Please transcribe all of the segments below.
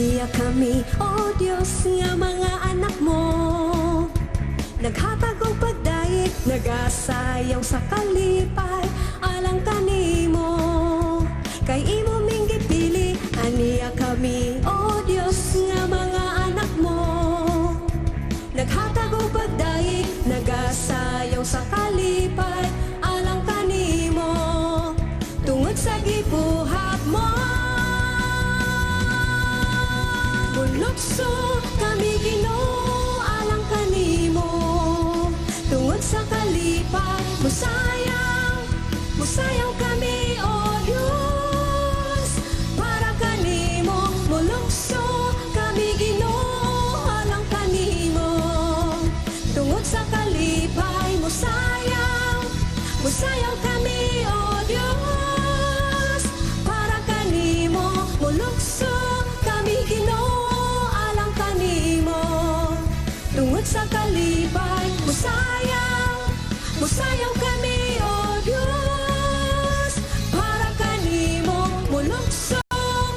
Aniya kami, O Diyos, nga mga anak mo. Naghatag og pagdayeg, nagasayaw sa kalipay alang kanimo. Kay imo ming gipili, aniya kami, O Diyos, nga mga anak mo. Naghatag og pagdayeg, nagasayaw sa kalipay alang kanimo. Tungod sa gibuhat mo. Mulukso kami, Ginoo, alang kanimo. Tungod sa kalipay, musayaw, musayaw kami, O Diyos, para kanimo. Mulukso kami, Ginoo, alang kanimo. Tungod sa kalipay, musayaw, musayaw kami, O Diyos, para kanimo. Mulukso kami, Ginoo, alang kanimo. Tungod sa kalipay, musayaw, musayaw kami, O Diyos, para kanimo. Mulukso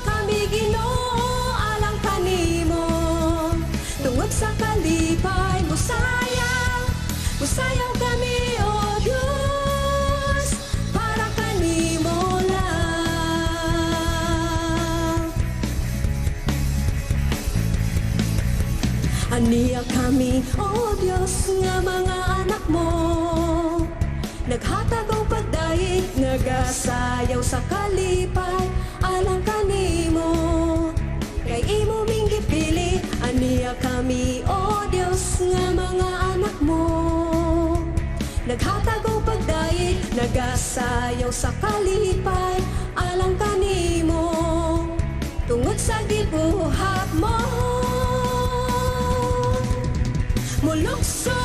kami, Ginoo, alang kanimo. Tungod sa kalipay, musayaw, musayaw kami, O Diyos, para kanimo lang. Aniya kami, O Diyos, nga mga anak mo. Naghatag og pagdayeg, nagasayaw sa kalipay alang kanimo. Kay imo ming gipili, aniya kami, O Diyos, nga mga anak mo. Naghatag og pagdayeg, nagasayaw sa kalipay alang kanimo. Tungod sa gibuhat mo. Mulukso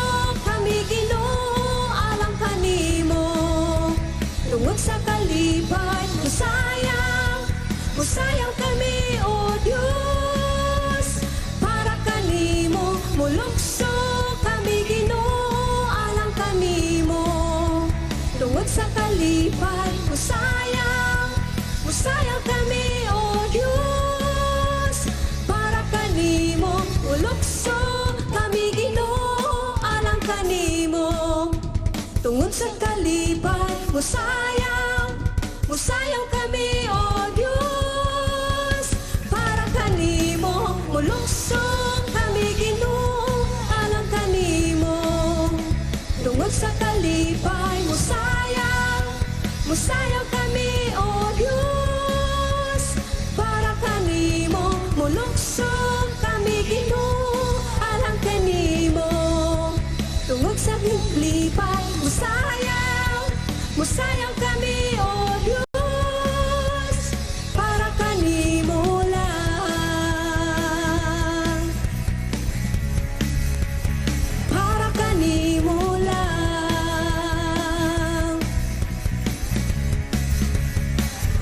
kami, Ginoo, alang kanimo. Tungod sa kalipay, musayaw, musayaw kami, O Diyos, para kanimo. Mulukso kami, Ginoo, alang kanimo. Tungod sa kalipay, musayaw, musayaw kami, O Diyos, para kanimo. Mulukso kami, Ginoo, alang kanimo. Tungod sa kalipay, musayaw, musayaw kami, O Diyos, para kanimo. Mulukso kami, Ginoo, alang kanimo. Tungod sa kalipay, musayaw, musayaw kami, O Diyos, para kanimo. Mulukso kami, Ginoo, alang kanimo. Tungod sa kalipay, musayaw, musayaw kami, O Diyos, para kanimo lang. Para kanimo lang.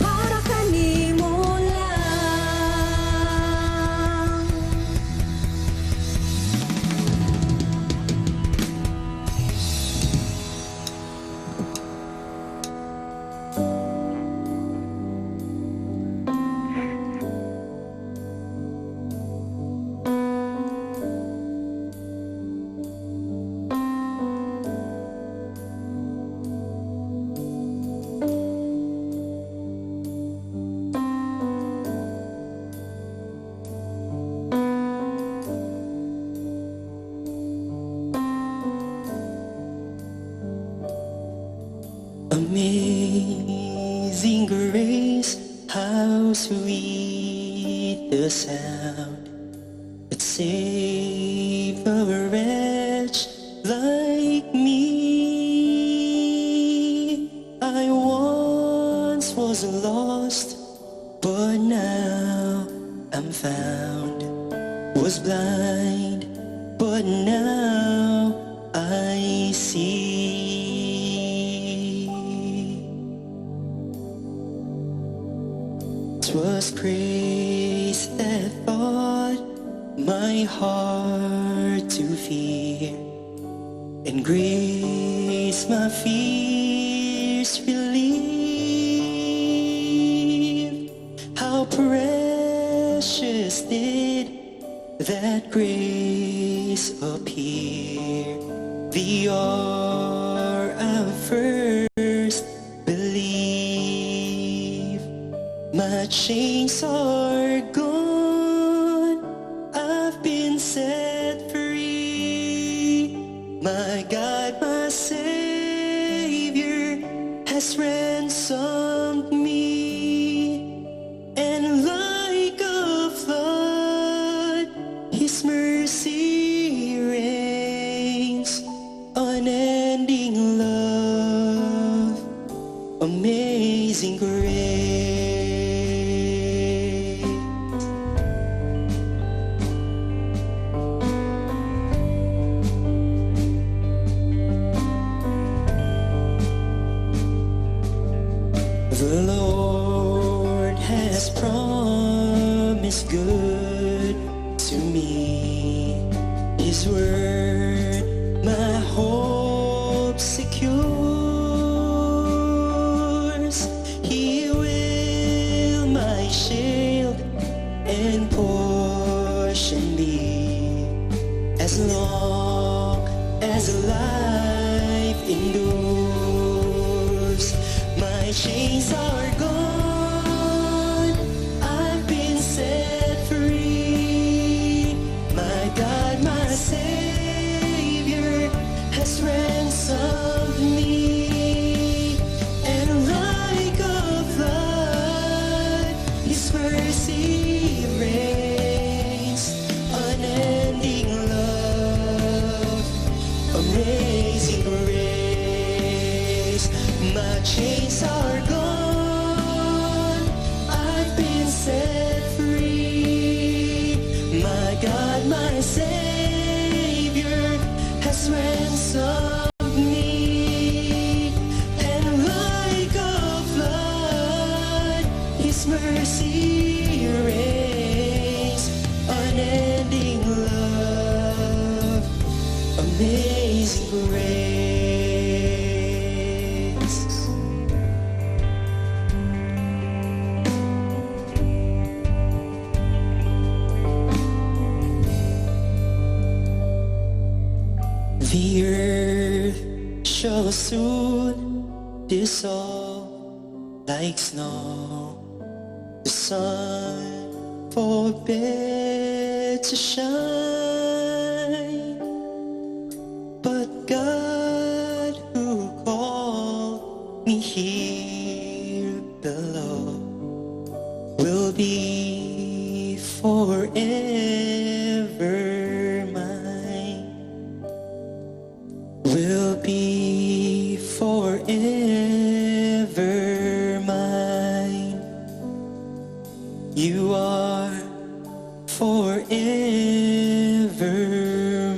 Para kanimo lang. Amazing grace, how sweet the sound that saved a wretch like me. I once was lost, but now I'm found. Was blind, but now I see. 'Twas grace that taught my heart to fear, and grace my fears relieved. How precious did Did that grace appear, the hour I first believe. My chains are gone, I've been set free. My God, my Savior has ransomed me. And like a flood, His mercy rains, unending love, amazing grace. The Lord has promised good to me. His word, my hope secures. He will my shield and portion be as long as life endures. My chains are gone, I've been set free. My God, my Savior has ransomed me. And like a flood, His mercy rains, unending love, amazing grace. My chains are gone, I've been set free. My God, my Savior has ransomed me. And like a flood, His mercy rains, unending love, amazing grace. The earth shall soon dissolve like snow. The sun forbid to shine, but God who called me here below will be forever mine, will be forever mine. You are forever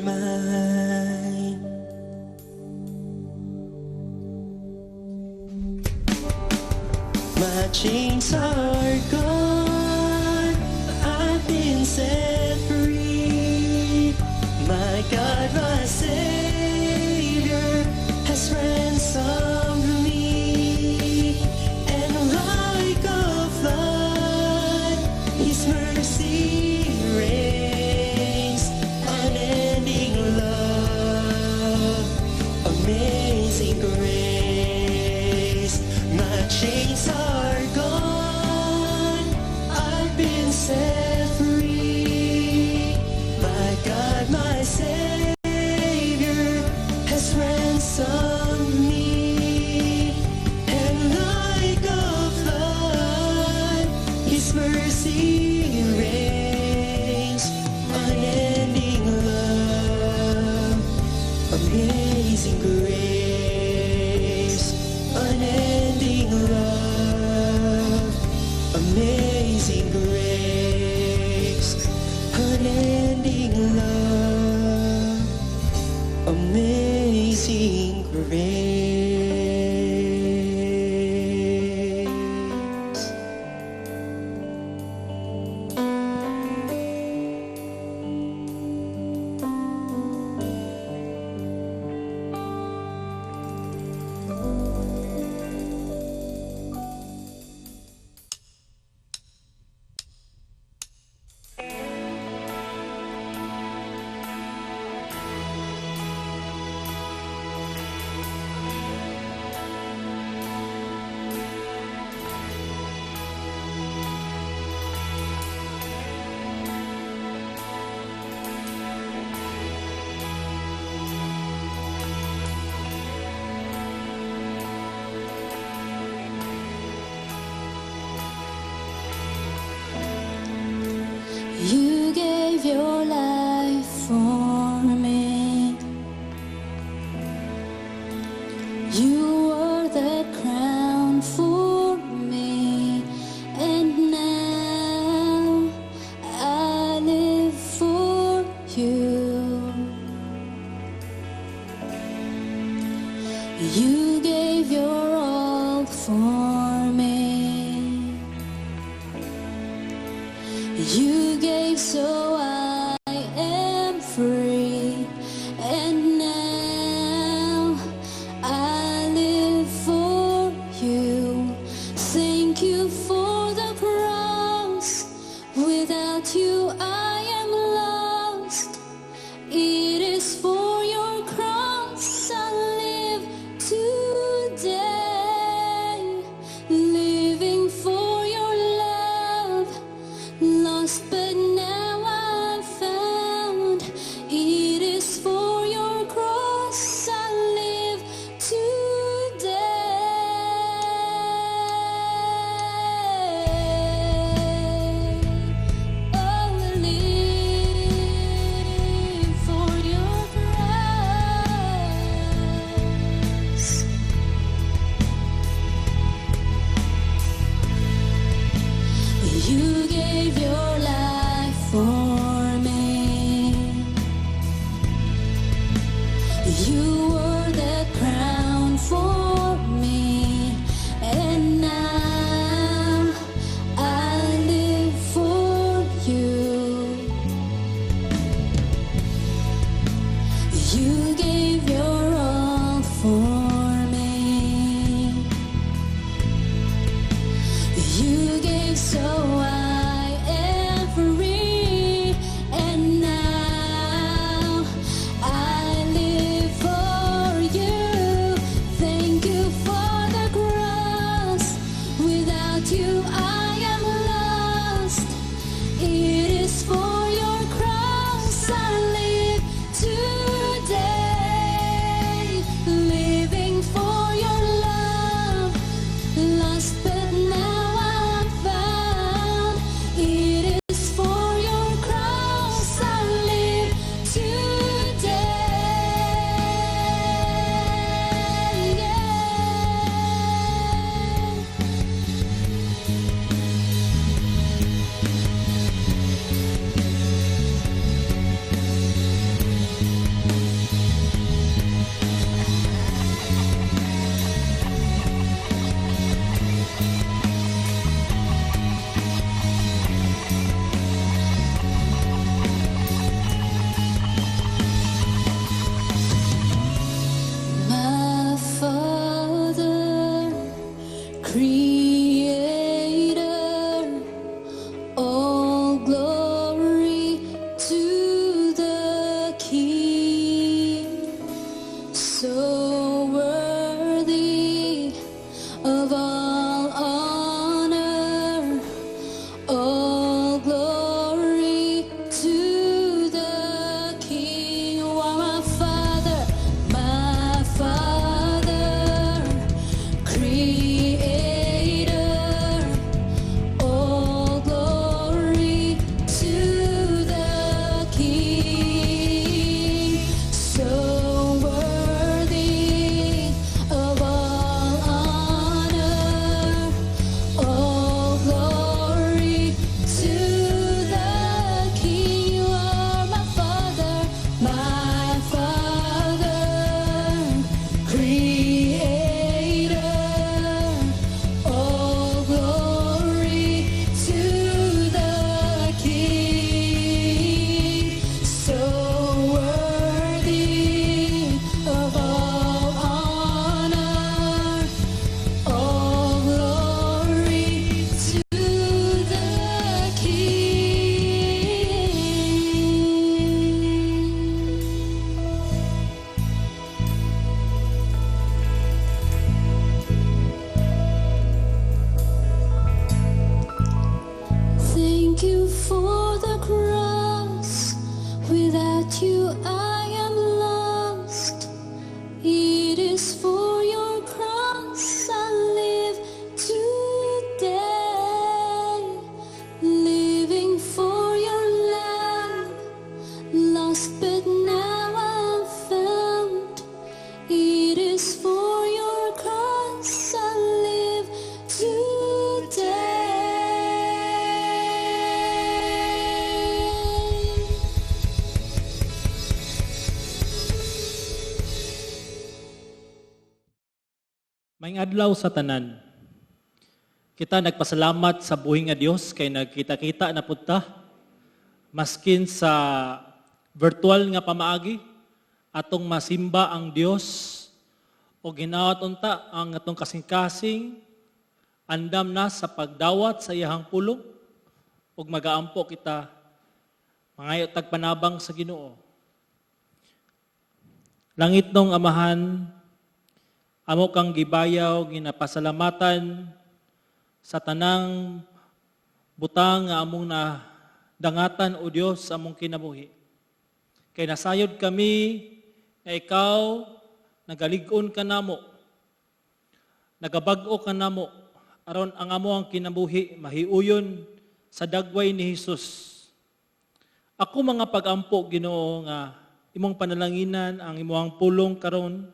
mine. My chains are gone, I've been set free. My God, my Savior has ransomed me. And like a flood, His mercy rains, unending love, amazing grace. My chains are gone, I've been set free. My God, my Savior has ransomed me. And like a flood, His mercy rains, unending love, amazing grace, unending love, amazing grace, unending love, amazing grace. You gave your life for me. You wore the crown for me, and now I live for you. You gave your all for me. You gave so I am free, and now I live for you. Thank you for the cross. Without you, I am lost. It is for your cross I live today, living for your love. Lost, but now I'm found. It is for your cross I live today. Oh, I live for your cross. You gave your life for me. You wore the crown for me, and now I live for you. You gave your all for me. You gave so I am free, and now I live for you. Thank you for the cross. Without you, I am lost. It is for your cross I live today, living for your love. Lost, but now I'm found. It is for your cross I live today. Yeah. My Father, Creator, all glory to the King, so worthy of all honor, all glory to the King. You are my Father, Creator. All glory to the King, so worthy of all honor. All glory to the King. You are my Father, Creator. All glory to the King, so worthy of all honor. All glory to the King. Thank you for the cross. Without you, I am lost. It is for your cross I live today, living for your Maayong adlaw sa tanan. Kita nagpasalamat sa buhi nga Dios kay nagkita-kita na pud ta maskin sa virtual nga pamaagi, atong masimba ang Dios o ginawat unta ang atong kasing-kasing andam na sa pagdawat sa iyahang pulong ug magaampo kita, mangayo tag panabang sa Ginoo. Langitnong Amahan, amo kang gibayaw, ginapasalamatan sa tanang butang nga among na dangatan, o Dios, sa among kinabuhi. Kay nasayod kami nga ikaw nagalig-on ka namo. Nagabag-o ka namo aron ang among kinabuhi mahiuyon sa dagway ni Hesus. Ako mga pagampo, Ginoo, nga imong panalanginan ang imong pulong karon,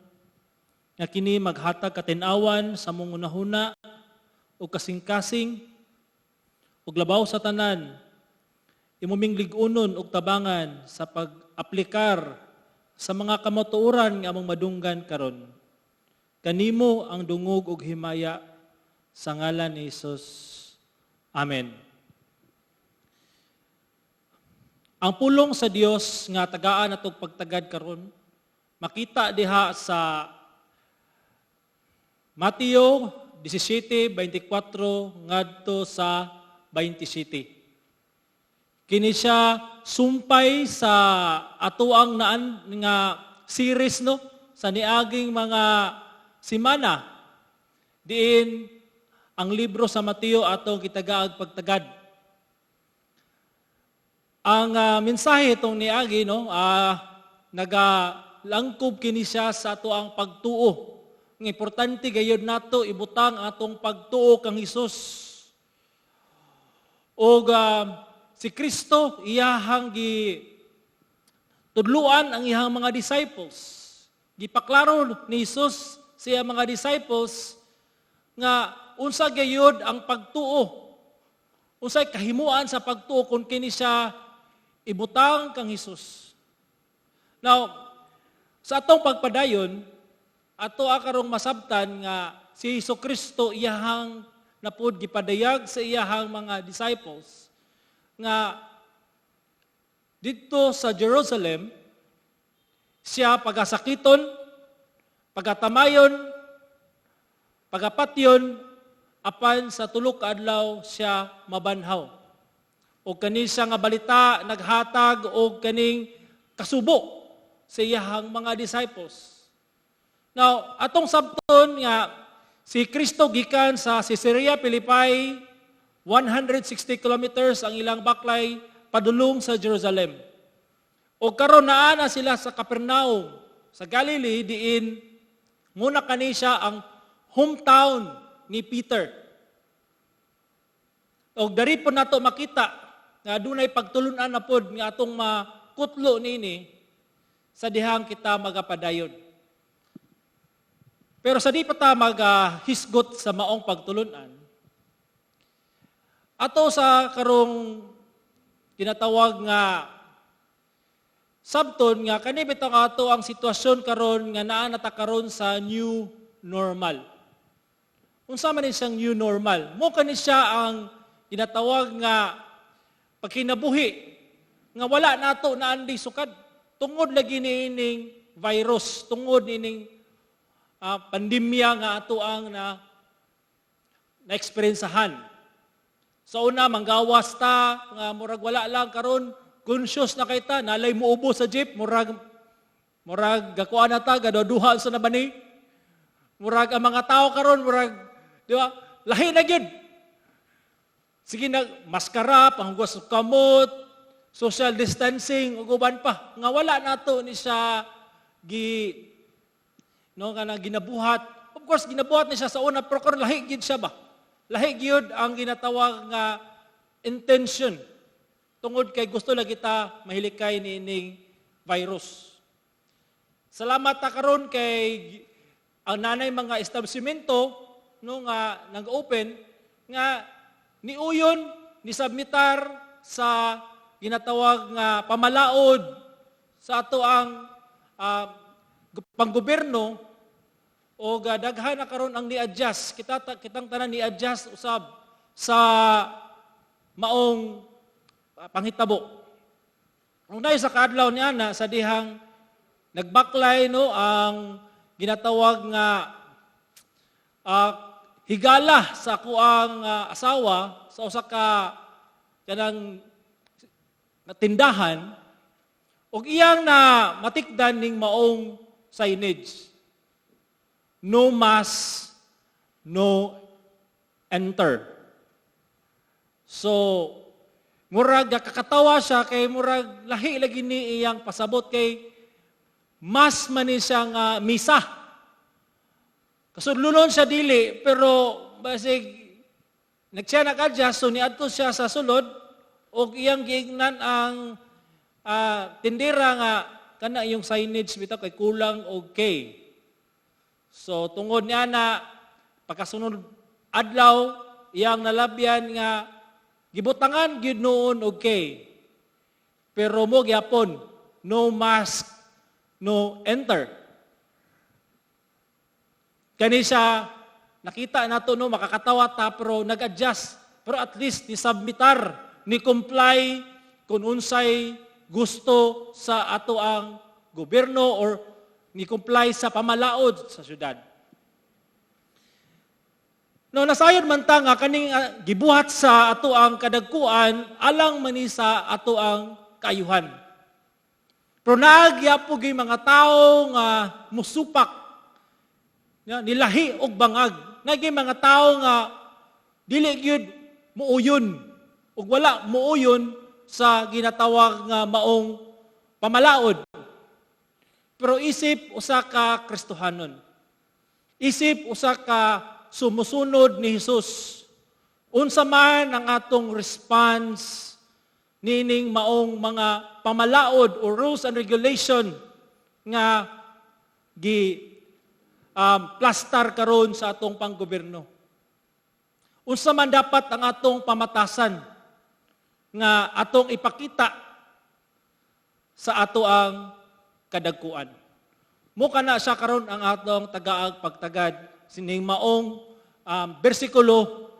nga kini maghatag katin-awan sa among hunahuna o kasing-kasing, ug labaw sa tanan, imo ming lig-unon ug tabangan sa pag-aplikar sa mga kamatuoran nga among madunggan karon. Kanimo ang dungog ug himaya sa ngalan ni Hesus. Amen. Ang pulong sa Dios nga tagaan atong pagtagad karon makita diha sa Mateo 17:24 ngadto sa 27. Kini siya sumpay sa atoang naan nga series, no, sa niaging mga semana, diin ang libro sa Mateo atong kitagaag pagtagad. Ang mensahe itong niagi, no, nagalangkob kini siya sa atoang pagtuo. Ang importante gayud nato ibutang atong pagtuo kang Hesus. Og si Kristo iyahang gi tudluan ang iyang mga disciples. Gipaklaro ni Hesus sa iyang mga disciples nga unsa gayud ang pagtuo. Unsay kahimuan sa pagtuo kung kini siya ibutang kang Hesus. Now, sa atong pagpadayon, ato karong masabtan nga si Hesus Kristo iyahang napud gipadayag sa iyahang mga disciples nga didto sa Jerusalem siya pagasakiton, pagatamayon, pagapatyon, apan sa 3 ka adlaw siya mabanhaw. O kani siya nga balita naghatag og kaning kasubo sa iyahang mga disciples. Now, atong sabton nga si Kristo gikan sa Caesarea Philippi, 160 kilometers ang ilang baklay padulong sa Jerusalem. O karon naa na sila sa Capernaum, sa Galilee, diin muna kani siya ang hometown ni Peter. O dari po nato makita nga dunay pagtulunan na pod nga atong makutlo niini sa dihang kita magapadayon. Pero sa di pa ta magahisgot sa maong pagtulunan, ato sa karong tinatawag nga sabton nga kani bitong ato ang sitwasyon karon nga naa na ta karon sa new normal. Unsa man ni siyang new normal? Mo kani siya ang tinatawag nga pagkinabuhi nga wala nato na andi sukad tungod lagi niining virus, tungod niining pandemya nga ato ang na na-experiencehan. Sa una, manggawas ta, nga murag wala lang. Karon conscious na kay ta, nalay muubo sa jeep, murag gakuan na ta, gaduha sa nabani. Murag ang mga tao karon murag, di ba? Lahi na gyud. Sige na, maskara, panghugas sa kamot, social distancing, ug uban pa. Nga wala nato ni siya gi no kana ginabuhat. Of course, ginabuhat ni siya sa una, pero karon lahi gyud siya ba? Lahi gyud ang ginatawag nga intention. Tungod kay gusto lang kita mahilikay niining virus. Salamat ta karon kay ang nanay mga establishmento, no, nga nag-open nga niuyon ni submitar sa ginatawag nga pamalaod sa ato ang panggobyerno. O daghan na karon ang ni-adjust. Kitang tanan ni-adjust usab sa maong panghitabo. Ang sa kaadlaw niya na sa dihang nagbaklay, no, ang ginatawag nga higala sa akuang asawa sa usa ka kanang tindahan ug iyang na matikdan ning maong signage: "No mask, no enter." So, murag kakatawa siya kay murag lahi lagi ni iyang pasabot kay mass man ni siya nga misa. Kasudlunon siya dili, pero basig nagsiya nag-adjust, so niadto siya sa sulod ug iyang giingnan ang tindera nga kana yung signage bitaw kay kulang og K. So tungod niya na pagkasunod adlaw, iyang nalabyan nga gibutangan gyud noon og K. Pero mo gyapon, "No mask, no enter." Kani siya nakita nato, no, makakatawa ta pero nag-adjust. Pero at least ni submitar, ni comply kung unsay gusto sa ato ang gobyerno or ni comply sa pamalaod sa syudad. No, nasayod man ta nga kaning gibuhat sa ato ang kadagkuan alang man ni sa ato ang kaayuhan. Pero naagyapo gyud mga tawo nga musupak, ya, nilahi og bangag. Naagay mga tawo nga dili gyud muuyon ug wala muuyon sa ginatawag nga maong pamalaod. Pero isip usa ka Kristohanon, isip usa ka sumusunod ni Jesus, unsa man ang atong response nining maong mga pamalaod o rules and regulation nga gi plastar karon sa atong panggobyerno? Unsa man dapat ang atong pamatasan nga atong ipakita sa ato ang kadagkuan? Mo kana siya karon ang atong tagaag pagtagad sining maong bersikulo,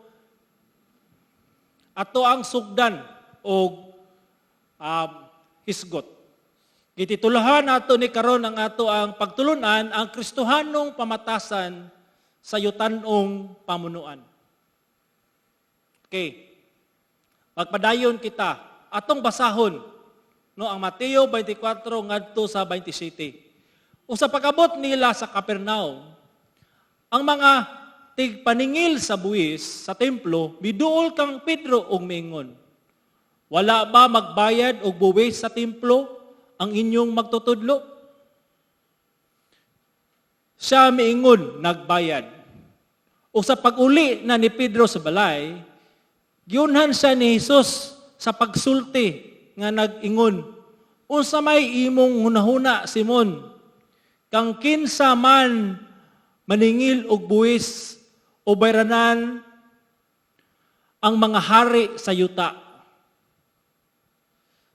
ato ang sugdan og hisgot. Gititulahan nato ni karon ang ato ang pagtulunan, ang Kristohanong pamatasan sa yutanong pamunuan. Okay. Magpadayon kita, atong basahon, no, ang Mateo 24 ngadto sa 27. O sa pag-abot nila sa Capernaum, ang mga tigpaningil sa buwis sa templo miduol kang Pedro ug miingon, "Wala ba magbayad og buwis sa templo ang inyong magtutudlo?" Siya miingon, "Nagbayad." O sa pag-uli na ni Pedro sa balay, giunhan siya ni Jesus sa pagsulti nga nag-ingon, "Unsa may imong hunahuna, Simon? Kang kinsa man maningil og buwis o bayranan ang mga hari sa yuta?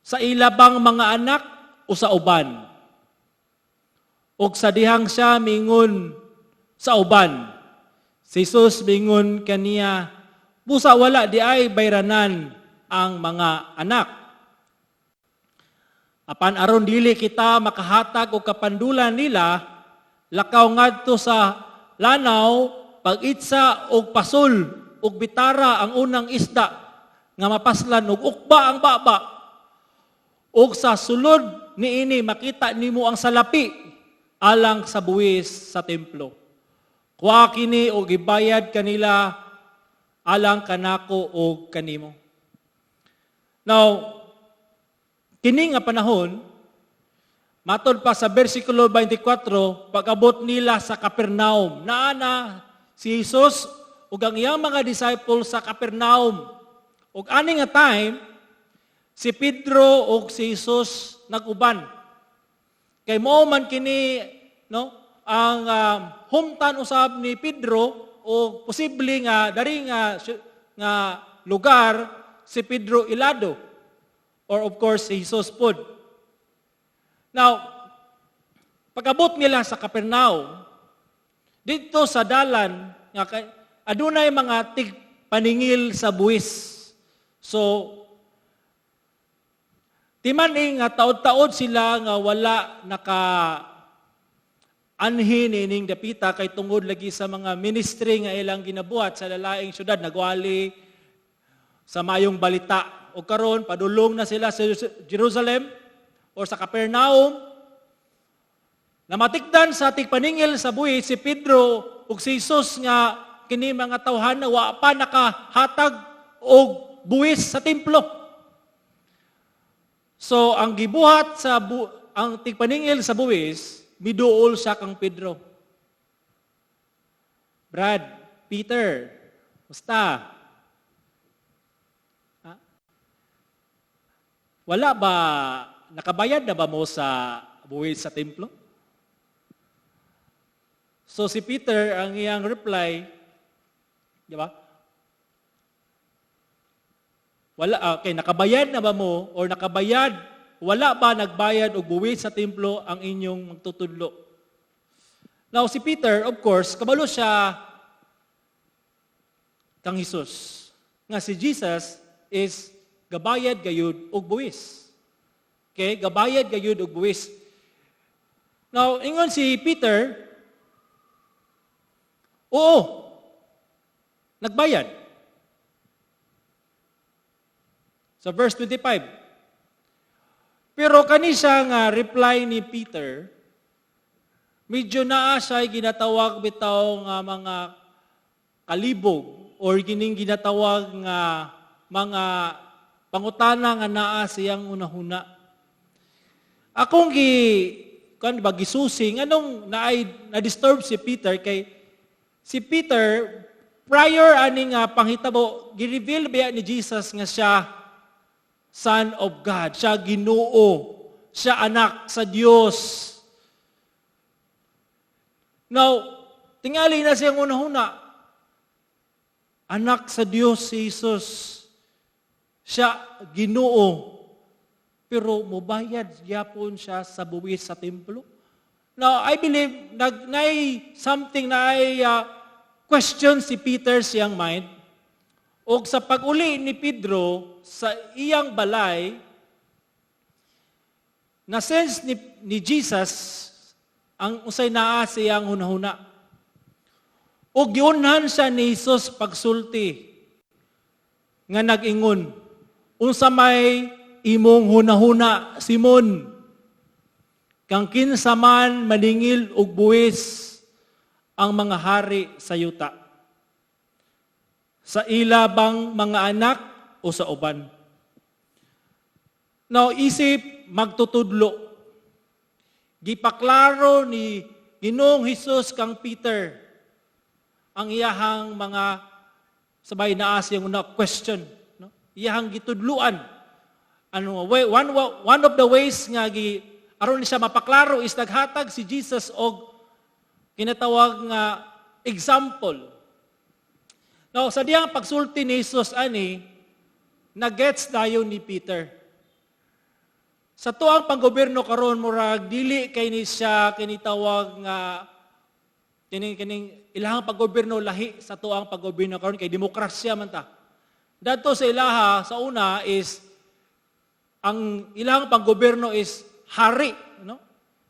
Sa ila bang mga anak o sa uban?" Og sa dihang siya mingon, "Sa uban." Si Jesus mingon kaniya, "Busa wala di ay bayranan ang mga anak. Apan aron dili kita makahatag og kapandulan nila, lakaw ngadto sa lanaw, pag-itsa og pasol og bitara ang unang isda nga mapaslan og ukba ang baba. Og sa sulod niini makita nimo ang salapi alang sa buwis sa templo. Kuha kini og ibayad kanila alang kanako og kanimo." Now, kini nga panahon, matod pa sa versikulo 24, pag-abot nila sa Capernaum, naa si Jesus ug ang iyang mga disciples sa Capernaum. Ug ani nga time, si Pedro ug si Jesus nag-uban. Kay mao man kini, no, ang hometown usab ni Pedro o posible nga dari nga lugar si Pedro ilado or of course si Jesus pod. Now, pag-abot nila sa Capernaum, Dito sa dalan nga kay adunay mga tigpaningil sa buwis. So timan-i nga taod-taod sila nga wala naka anhi nining dapita kay tungod lagi sa mga ministry nga ilang ginabuhat sa lalaing syudad, nagwali sa mayong balita. O karon padulong na sila sa Jerusalem or sa Capernaum. Namatikdan sa tigpaningil sa buwis si Pedro ug si Jesus nga kini mga tawhan na wa pa nakahatag og buwis sa templo. So ang gibuhat sa ang tigpaningil sa buwis, miduol siya kang Pedro. "Brad, Peter, basta. Ha? Wala ba, nakabayad na ba mo sa buwis sa templo?" So si Peter, ang iyang reply, di ba? "Wala, okay, nakabayad na ba mo or nakabayad, wala ba nagbayad og buwis sa templo ang inyong magtutudlo?" Now si Peter, of course, kabalo siya kang Jesus. Nga si Jesus is gabayad gayud og buwis. Okay, gabayad gayud og buwis. Now, ingon si Peter, "Oo, nagbayad." Sa verse 25. Pero kani siya nga reply ni Peter, medyo naa siya ginatawag bitaw nga mga kalibog or gining ginatawag nga mga pangutana nga naa siyang hunahuna. Akong gi kan ba gisusi nganong naay na-disturb si Peter, kay si Peter prior ani nga panghitabo, gi-reveal biya ni Jesus nga siya Son of God, siya Ginoo, siya anak sa Dios. Now, tingali na siyang hunahuna. Anak sa Dios si Jesus. Siya Ginoo. Pero mubayad gyapon siya sa buwis sa templo. Now, I believe nay something na ay question si Peter siyang mind. O sa pag-uli ni Pedro sa iyang balay, na sense ni Jesus ang usay naa siyang hunahuna. O giunhan siya ni Jesus pagsulti nga nag-ingon, "Unsa may imong hunahuna, Simon? Kang kinsa man maningil og buwis ang mga hari sa yuta? Sa ila bang mga anak o sa uban?" Now, isip magtutudlo, gipaklaro ni Ginoong Hesus kang Peter ang iyahang mga sabay naa siyang una question, no? Iyahang gitudluan. Ano way, one of the ways nga gi aron siya mapaklaro is naghatag si Jesus og kinatawag nga example. Now, sa diyang pagsulti ni Jesus ani, nagets dayon ni Peter. Sa tuang panggobyerno karon, murag dili kay ni siya kinitawag nga kining ilahang paggobyerno, lahi sa tuang paggobyerno karon kay demokrasya man ta. Dadto sa ilaha sa una is ang ilang panggobyerno is hari, no?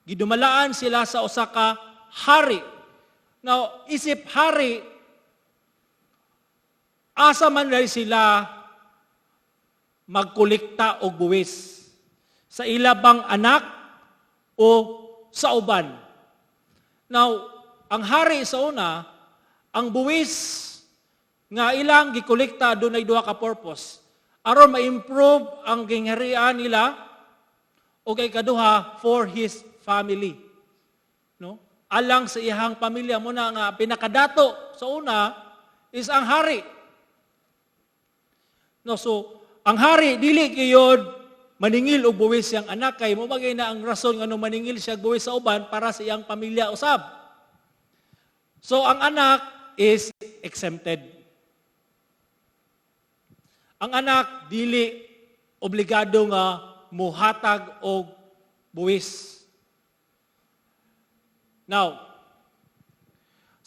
Gidumalaan sila sa usa ka hari. Now, isip hari, asa man dahil sila magkolekta og buwis? Sa ila bang anak o sa uban? Now, ang hari sa una, ang buwis nga ilang gikolekta, dunay duha ka purpose. Aron ma-improve ang gingharian nila o kay kaduha, for his family. No? Alang sa iyang pamilya mo na nga pinakadato sa una is ang hari. No, so ang hari dili gayod maningil og buwis siyang anak kay mo bagay na ang rason ngano maningil siya buwis sa uban, para sa iyang pamilya usab. So ang anak is exempted. Ang anak dili obligado nga muhatag og buwis. Now,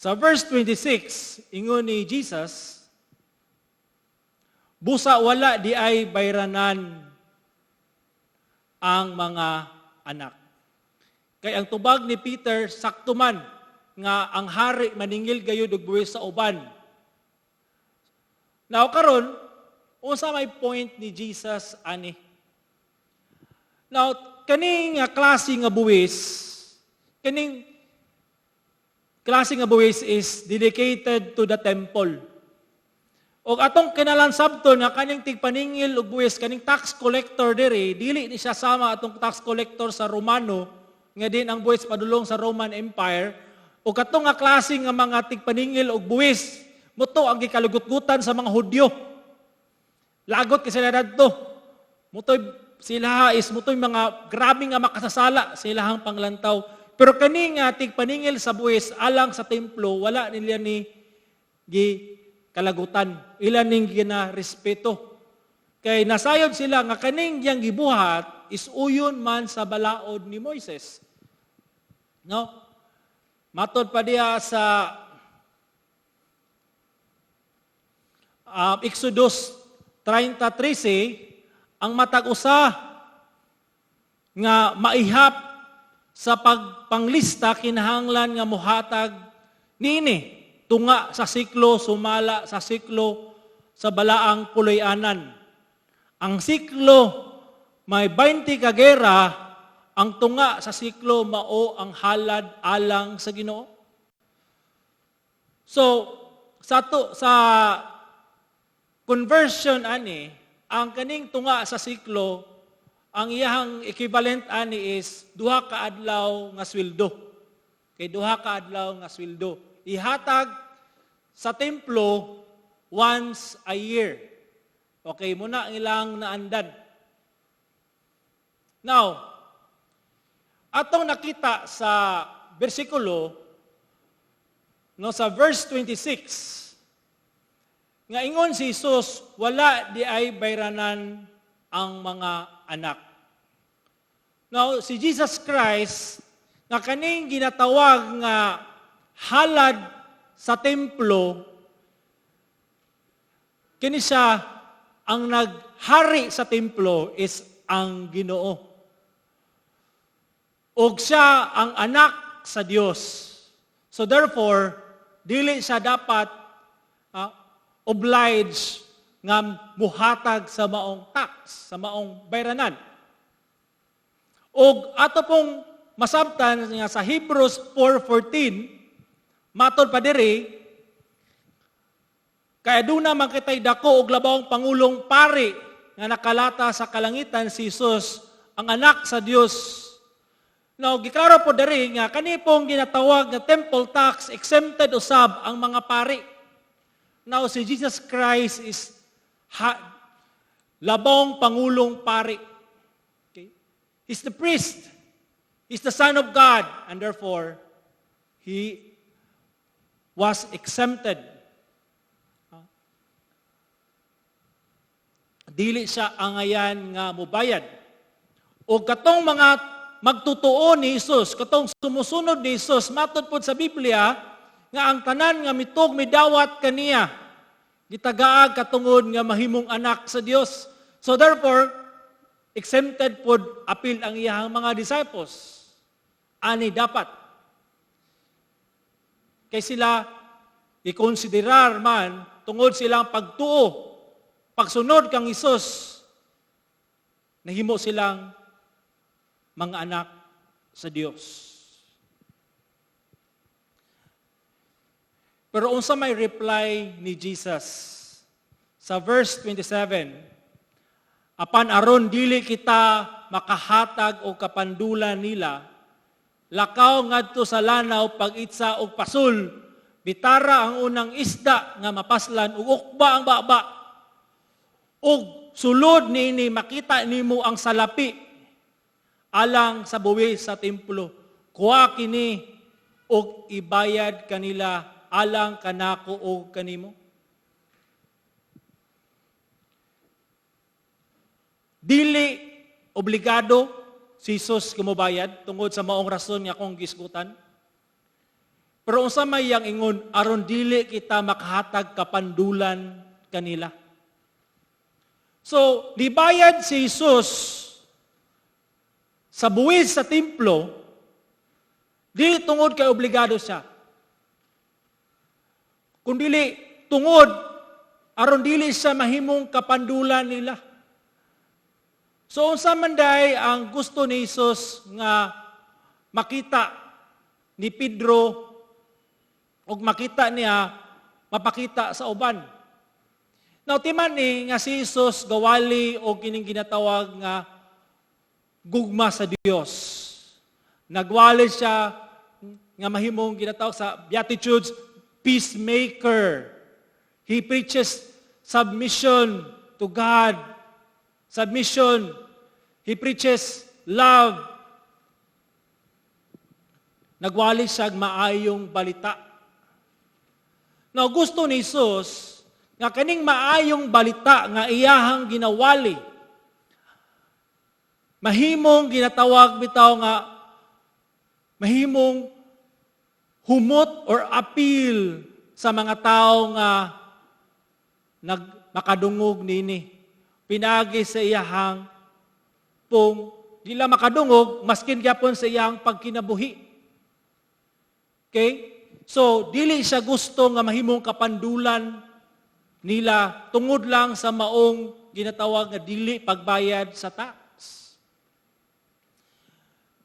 Sa verse 26, ingon ni Jesus, "Busa wala diay bayranan ang mga anak." Kay ang tubag ni Peter sakto man nga ang hari maningil gayud og buwis sa uban. Now karon, unsa may point ni Jesus ani? Now, kaning nga klase nga buwis, kaning klase nga buwis is dedicated to the temple. Og atong kinalan sabton nga kaning tigpaningil og buwis, kaning tax collector diri, dili ni siya sama atong tax collector sa Romano nga din ang buwis padulong sa Roman Empire. O katong nga klase nga mga tigpaningil og buwis, mao to ang gikalugot-gutan sa mga Hudyo. Lagot kay sila dadto. Mao to'y sila is mao to'y mga grabe nga makasasala sa ilahang panglantaw. Pero kani nga tigpaningil sa buwis alang sa templo, wala nila ni gi kalagutan. Ila ning gina-respeto. Kay nasayod sila nga kaning iyang gibuhat is uyon man sa balaod ni Moises. No? Matod pa diya sa Exodus 30:13, ang matag usa nga maihap sa pagpanglista kinahanglan nga muhatag niini tunga sa siklo sumala sa siklo sa balaang puloy-anan. Ang siklo may 20 ka gera, ang tunga sa siklo mao ang halad alang sa Ginoo. So sa conversion ani, ang kaning tunga sa siklo, ang iyahang equivalent ani is 2 ka adlaw nga sweldo. Kay 2 ka adlaw nga sweldo. Ihatag sa templo once a year. Okay, muna ang ilang naandan. Now, atong nakita sa bersikulo, no, sa verse 26, nga ingon si Jesus, "Wala diay bayranan ang mga anak." Now, si Jesus Christ, nga kaning ginatawag nga halad sa templo, kini siya ang naghari sa templo is ang Ginoo. Og siya ang anak sa Dios. So therefore, dili siya dapat obliged nga muhatag sa maong tax, sa maong bayranan. Og ato pong masabtan nga sa Hebrews 4:14, matod pa diri, "Kaya duna man kitay dako og labawong pangulong pari nga nakalata sa kalangitan, si Jesus, ang anak sa Dios." Now, giklaro po diri nga kani pong ginatawag nga temple tax, exempted usab ang mga pari. Now, si Jesus Christ is labong pangulong pari. Okay? He's the priest. He's the Son of God. And therefore, He was exempted. Dili siya angayan nga mubayad. O katong mga magtutuo ni Jesus, katong sumusunod ni Jesus, matod pod sa Biblia, nga ang tanan nga mitug midawat kaniya, gitagaag katungod nga mahimong anak sa Dios. So therefore, exempted pod apil ang iyahang mga disciples. Ani dapat. Kay sila ikonsiderar man tungod silang pagtuo, pagsunod kang Hesus, nahimo silang mga anak sa Dios. Pero unsa may reply ni Jesus? Sa verse 27, "Apan aron dili kita makahatag og kapandulan nila, lakaw ngadto sa lanaw pag-itsa og pasul, bitara ang unang isda nga mapaslan ug ukba ang baba. Ug sulod niini makita nimo ang salapi alang sa buwis sa templo. Kuha kini og ibayad kanila alang kanako og kanimo." Dili obligado si Jesus kumubayad tungod sa maong rason nga akong gisgutan. Pero unsa may iyang ingon, aron dili kita makahatag kapandulan kanila. So, nibayad si Jesus sa buwis sa templo, di tungod kay obligado siya. Kundili tungod aron dili siya mahimong kapandulan nila. So unsa man day ang gusto ni Jesus nga makita ni Pedro ug makita niya mapakita sa uban? Now, timan ni nga si Jesus gawali og kining ginatawag nga gugma sa Dios. Nagwali siya nga mahimong ginatawag sa Beatitudes, peacemaker. He preaches submission to God. Submission. He preaches love. Nagwali siya maayong balita. Now, gusto ni Jesus nga kaning maayong balita nga iyahang ginawali, mahimong ginatawag bitaw nga mahimong humot or appeal sa mga tao nga nag makadungog nini. Pinagi sa iyahang pung dila makadungog, maskin gyapon sa iyang pagkinabuhi. Okay? So, dili siya gusto nga mahimong kapandulan nila tungod lang sa maong ginatawag nga dili pagbayad sa tax.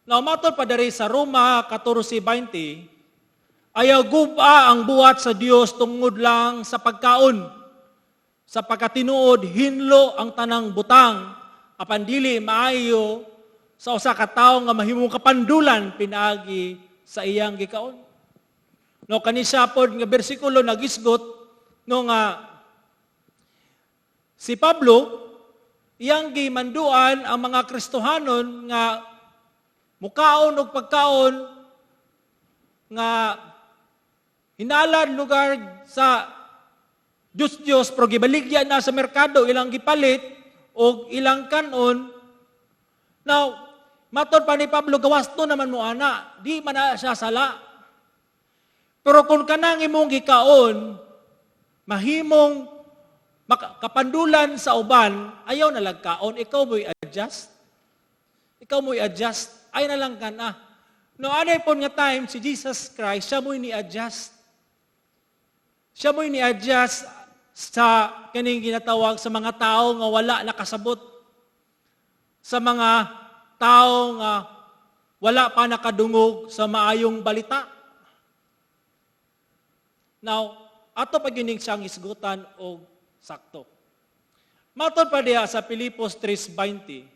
Now, matod pa diri sa Roma 14:20, ayaw guba ang buhat sa Dios tungod lang sa pagkaon. Sa pagkatinuod, hinlo ang tanang butang, apan dili maayo sa usa ka tawo nga mahimong kapandulan pinaagi sa iyang gikaon. No, kani siya pod nga bersikulo nagisgot no nga si Pablo iyang gimanduan ang mga Kristohanon nga mukaon og pagkaon nga hinalad lugar sa Diyos Diyos, pero gibaligya na sa merkado, ilang gipalit og ilang kanon. Now, matod pa ni Pablo, gawas to naman mo ana, di man na siya sala. Pero kung kanang imong gikaon, mahimong kapandulan sa uban, ayaw na lang kaon, ikaw mo'y adjust. Ikaw mo'y adjust, ay na lang ka na. No, anay po nga time, si Jesus Christ, siya mo'y ni-adjust. Siya mo'y ni-adjust sa kaning ginatawag sa mga tao nga wala nakasabot. Sa mga tao nga wala pa nakadungog sa maayong balita. Now, ato pa gining siyang isgutan og sakto. Matod pa diha sa Pilipos 3:20,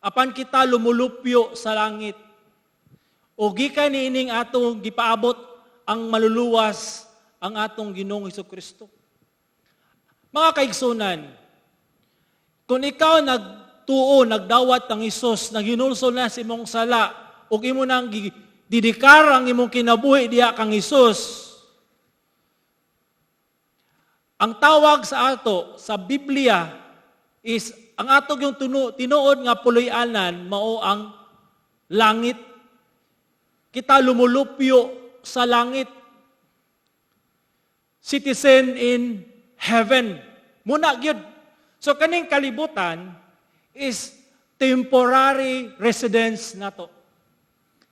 apan kita lumulupyo sa langit, o gikan niining atong gipaabot ang maluluwas, ang atong Ginoong Kristo. Mga kaigsunan, kung ikaw nagtuo, nagdawat ang Hesus, naghinulsol na sa imong sala, ug imo nang didikar ang imong kinabuhi diha kang Hesus, ang tawag sa ato sa Biblia is ang ato yung tinuod nga puloy-anan mao ang langit. Kita lumulupyo sa langit. Citizen in heaven. Muna gyud. So kaning kalibutan is temporary residence nato.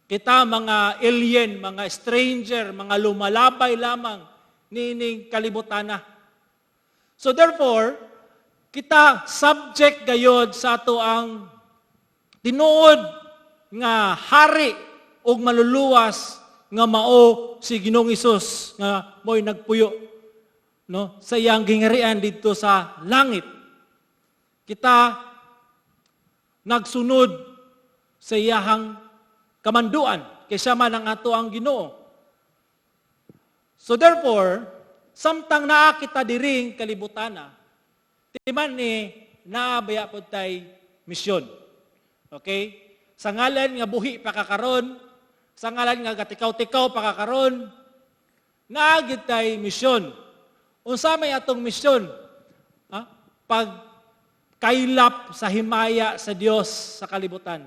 Kita mga alien, mga stranger, mga lumalabay lamang niining kalibutan na. So therefore, kita subject gayod sa ato ang tinuod nga hari ug maluluwas nga mao si Ginoong Hesus nga mo'y nagpuyo, no, sa iyang gingarian didto sa langit. Kita nagsunod sa iyahang kamanduan kay siya man ang ato ang Ginoo. So therefore, samtang naa kita diring kalibutana, timan ni naa baya pod tay misyon. Okay? Sa ngalan nga buhi pa ka karon, sa ngalan nga gatikaw-tikaw pa ka karon, naa gid tay misyon. Unsa may atong misyon? Ha? Pag kaylap sa himaya sa Dios sa kalibutan.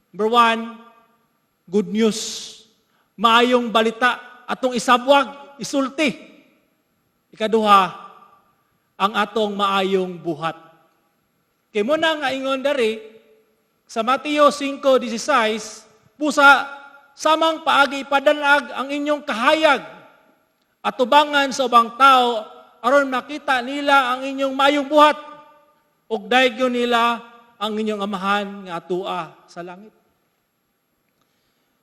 Number one, good news. Maayong balita atong isabwag, isulti. Ikaduha, ang atong maayong buhat. Kay mao na nga ingon dari sa Mateo 5:16, "Busa samang paagi ipadanag ang inyong kahayag atubangan sa ubang tao aron makita nila ang inyong maayong buhat ug daygon nila ang inyong Amahan nga atua sa langit."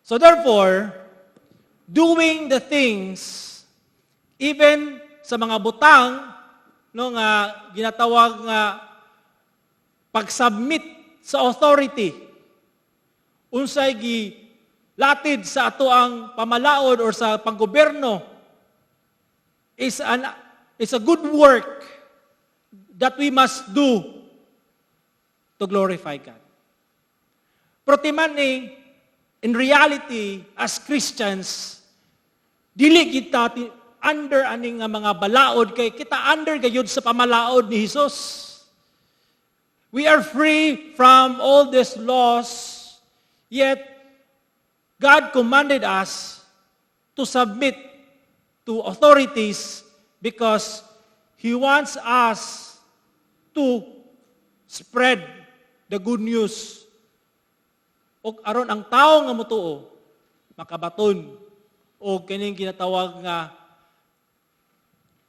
So therefore, doing the things, even sa mga butang, no, nga ginatawag nga pag-submit sa authority, unsay gilatid sa ato ang pamalaod or sa panggobyerno, is a good work that we must do to glorify God. Pero timan ni, in reality, as Christians, dili kita under ani nga mga balaod kay kita under gayud sa pamalaod ni Hesus. We are free from all these laws, yet God commanded us to submit to authorities because He wants us to spread the good news. O aron ang tao nga motuo makabaton og kining ginatawag nga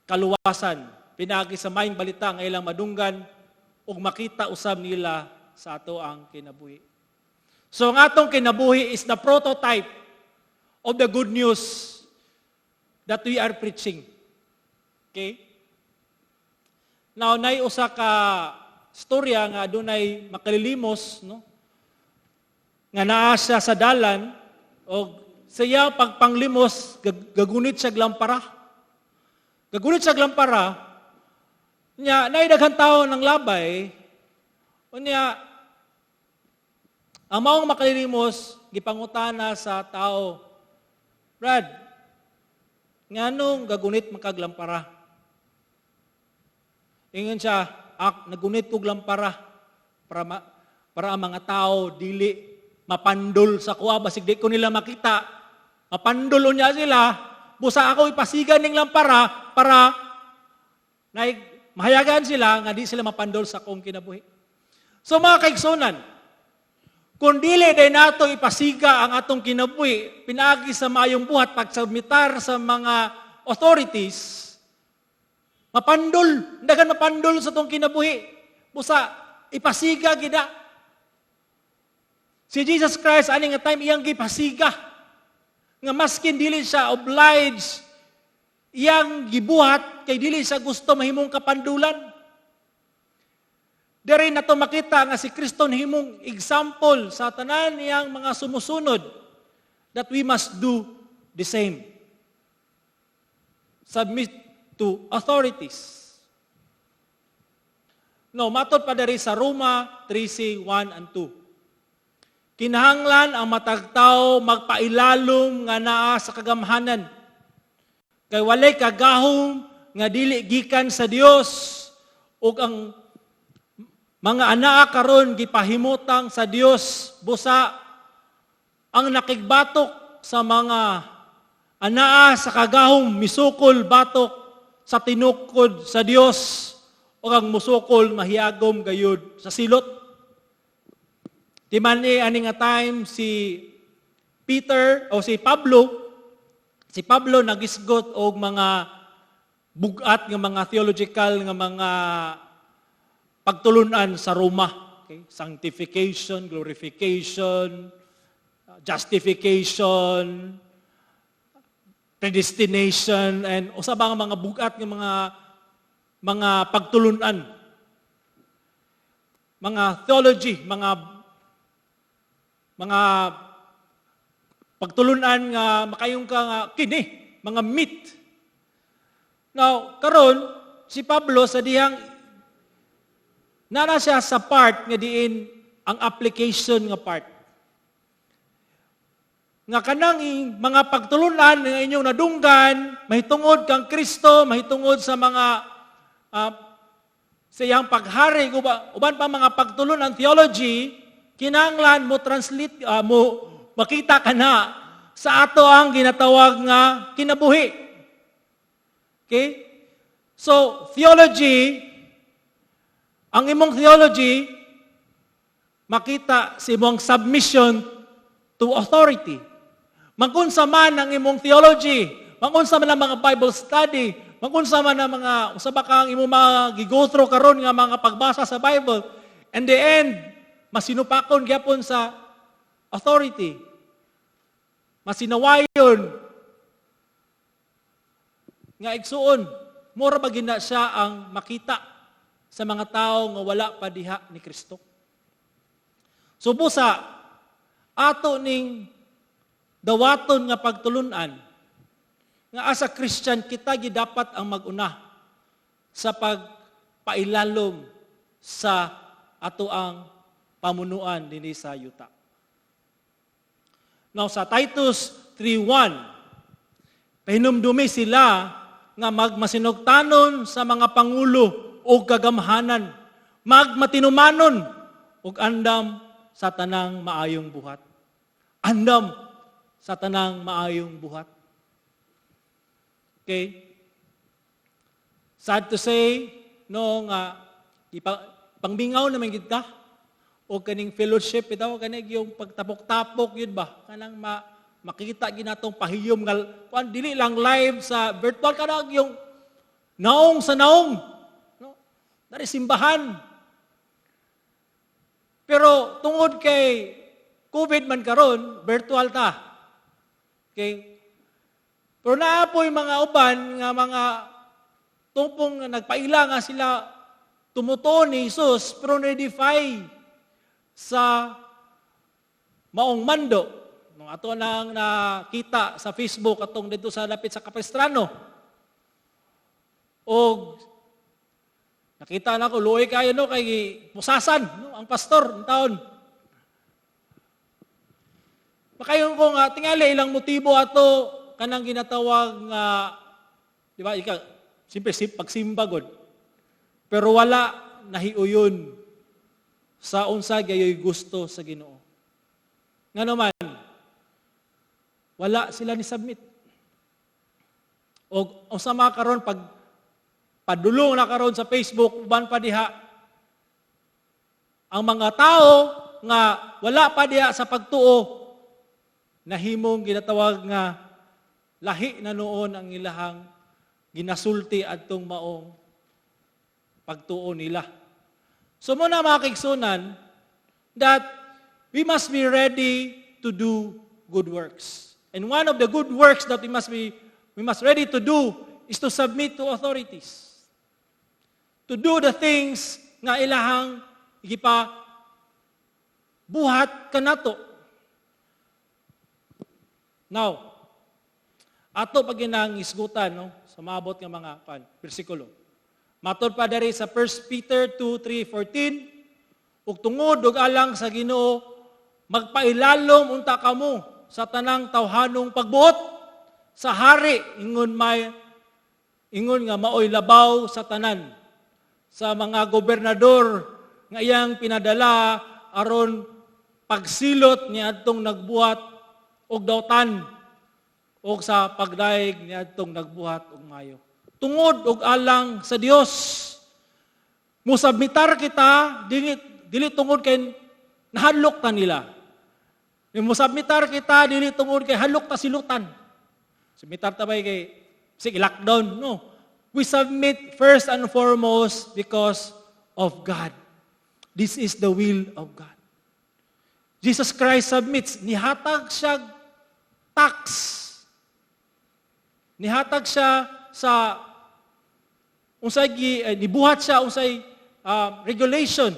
kaluwasan pinaagi sa maayong balita nga ilang madunggan ug makita usab nila sa ato ang kinabuhi. So ang atong kinabuhi is the prototype of the good news that we are preaching. Okay? Now, nay usa ka storya nga adunay makalilimos, no? Nga naa siya sa dalan og sa iyang pagpanglimos gagunit siya lampara. Gagunit siya lampara nya, naay daghang tao ng labay. Unya ang maong makalilimos gipangutana sa tao, "Brad, nganong gagunit man kag lampara?" Ingon siya, "Ak, nagunit kog lampara para ang mga tao dili mapandol sa kuha, basig di ko nila makita. Mapandol unya sila, busa ako ipasiga ning lampara para na mahayagan sila nga di sila mapandol sa akong kinabuhi." So mga kaigsunan, kung dili day nato ipasiga ang atong kinabuhi pinaagi sa maayong buhat, pagsubmitar sa mga authorities, mapandol, dagan mapandol sa atong kinabuhi. Busa ipasiga gida. Si Jesus Christ ani nga time iyang gipasiga nga maskin dili siya obliged, iyang gibuhat kay dili siya gusto mahimong kapandulan. Diri nato makita nga si Kristo nahimong example sa tanan niyang mga sumusunod that we must do the same. Submit to authorities. No, matod pa diri sa Roma 13:1 and 2. "Kinahanglan ang matag tawo magpailalom nga naa sa kagamhanan. Kay walay kagahom nga dili gikan sa Dios ug ang mga anaa karon gipahimutang sa Dios. Busa ang nakigbatok sa mga anaa sa kagahom misukol batok sa tinukod sa Dios ug ang musukol mahiyagom gayud sa silot." Timan ni ani nga time si Peter o si Pablo nagisgot og mga bugat nga mga theological nga mga pagtulunan sa Roma. Okay? Sanctification, glorification, justification, predestination, and usa ba nga mga bugat nga mga pagtulunan. Mga theology, mga pagtulunan nga makayong ka nga kini, mga myth. Now, karon si Pablo sa dihang nara siya sa part nga diin ang application nga part. Nga kanang mga pagtulunan nga inyong nadunggan mahitungod kang Kristo, mahitungod sa mga sa iyang paghari, uban pa mga pagtulunan theology, kinahanglan mo translate, mo makita ka na sa ato ang ginatawag nga kinabuhi. Okay? So, theology, ang imong theology, makita sa imong submission to authority. Magunsa man ang imong theology, magunsa man ang mga Bible study, magunsa man ang mga, usa ba kang imong mga gi-go through karon nga mga pagbasa sa Bible, and the end, masinupakon gyapon sa authority. Masinawayon nga igsuon, mura ba gina siya ang makita sa mga tao nga wala pa diha ni Kristo. So busa, ato ning dawaton nga pagtulunan nga as a Christian kita gidapat ang maguna sa pagpailalom sa ato ang pamunuan dinhi sa yuta. Now sa Titus 3:1, pahinumdumi sila nga magmasinugtanon sa mga pangulo o kagamhanan, magmatinumanon ug andam sa tanang maayong buhat. Andam sa tanang maayong buhat. Okay? Sad to say, no nga pangmingaw naman gid ta o kaning fellowship bitaw, kaning yung pagtapok-tapok yun ba, kanang makita ginatong pahiyom nga kuan, dili lang live sa virtual, kanang yung naong sa naong, no, dari simbahan. Pero tungod kay COVID man karon, virtual ta. Okay? Pero naa poy mga uban nga mga tungpong nagpaila nga sila tumutuo ni Jesus pero ni-defy sa maong mando. Nung ato nang nakita sa Facebook atong dito sa lapit sa Capistrano. Og nakita na ko, luoy kayo, no, kay pusasan, no, ang pastor ang taon. Makayon ko nga tingali ilang motibo ato kanang ginatawag nga, di ba, ika simple pagsimba god. Pero wala nahiuyon sa unsa gayoy gusto sa Ginoo. Ngano man wala sila ni submit. O unsa mga karon, pag padulong na karon sa Facebook, uban pa diha ang mga tao nga wala pa diha sa pagtuo, nahimong ginatawag nga lahi na noon ang ilahang ginasulti adtong maong pagtuo nila. So muna, mga kaigsunan, that we must be ready to do good works. And one of the good works that we must ready to do is to submit to authorities. To do the things nga ilahang gipa buhat kanato. Now, ato pag ginang isgutan, no, sa maabot nga mga pan, bersikulo. Matod pa diri sa 1 Peter 2, 3, 14, "Ug tungod ug alang sa Ginoo, magpailalom unta kamo sa tanang tawhanong pagbuot sa hari ingon nga maoy labaw sa tanan, sa mga gobernador nga iyang pinadala aron pagsilot niadtong nagbuhat og dautan o sa pagdaig niadtong nagbuhat og maayo." Tungod og alang sa Dios. Musubmitar kita dili dili tungod kay nahadlok ta nila. Musubmitar kita dili tungod kay hadlok ta silutan. Submitar ta bay kay sige lockdown, no. We submit first and foremost because of God. This is the will of God. Jesus Christ submits. Nihatag siya tax. Nihatag siya sa unsay nibuhat siya unsay regulation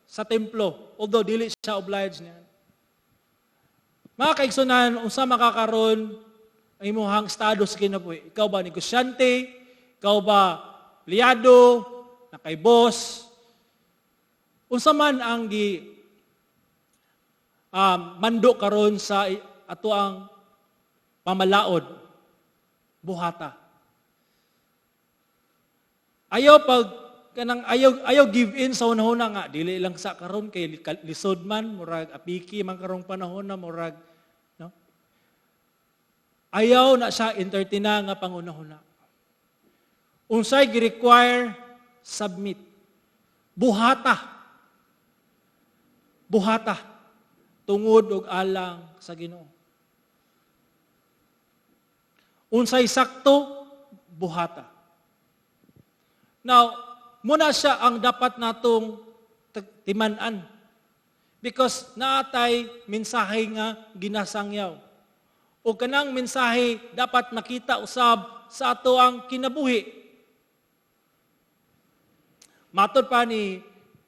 sa templo, although dili siya obliged niya. Mga kaigsunan, unsa makakaron ang imuhang estado sa kinabuhi? Ikaw ba negosyante? Ikaw ba empleyado? Nakay boss? Unsa man ang gi mando karon sa ato ang pamalaod, buhata. Ayaw pag kanang ayaw ayaw give in sa hunahuna nga dili lang sa karon kay lisod man, murag apiki man karong panahon na, murag, no. Ayaw na siya entertaina nga panghunahuna. Unsay gi-require? Submit. Buhata. Buhata tungod og alang sa Ginoo. Unsay sakto? Buhata. Now, muna siya ang dapat natong timan-an. Because naatay mensahe nga ginasangyaw. O kanang mensahe dapat makita usab sa ato ang kinabuhi. Matod pa ni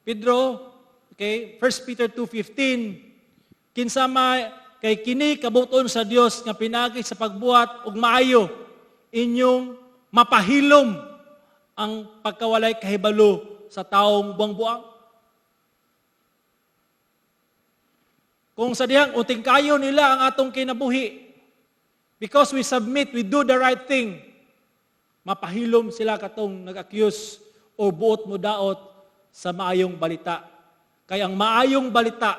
Pedro, okay, 1 Peter 2:15, kinsa may kay kini kabubut-on sa Dios nga pinaagi sa pagbuhat og maayo inyong mapahilom ang pagkawalay kahibalo sa taong buang-buang. Kung sa dihang uting kayo nila ang atong kinabuhi, because we submit, we do the right thing, mapahilom sila katong nag-accuse o buot mo daot sa maayong balita. Kay ang maayong balita,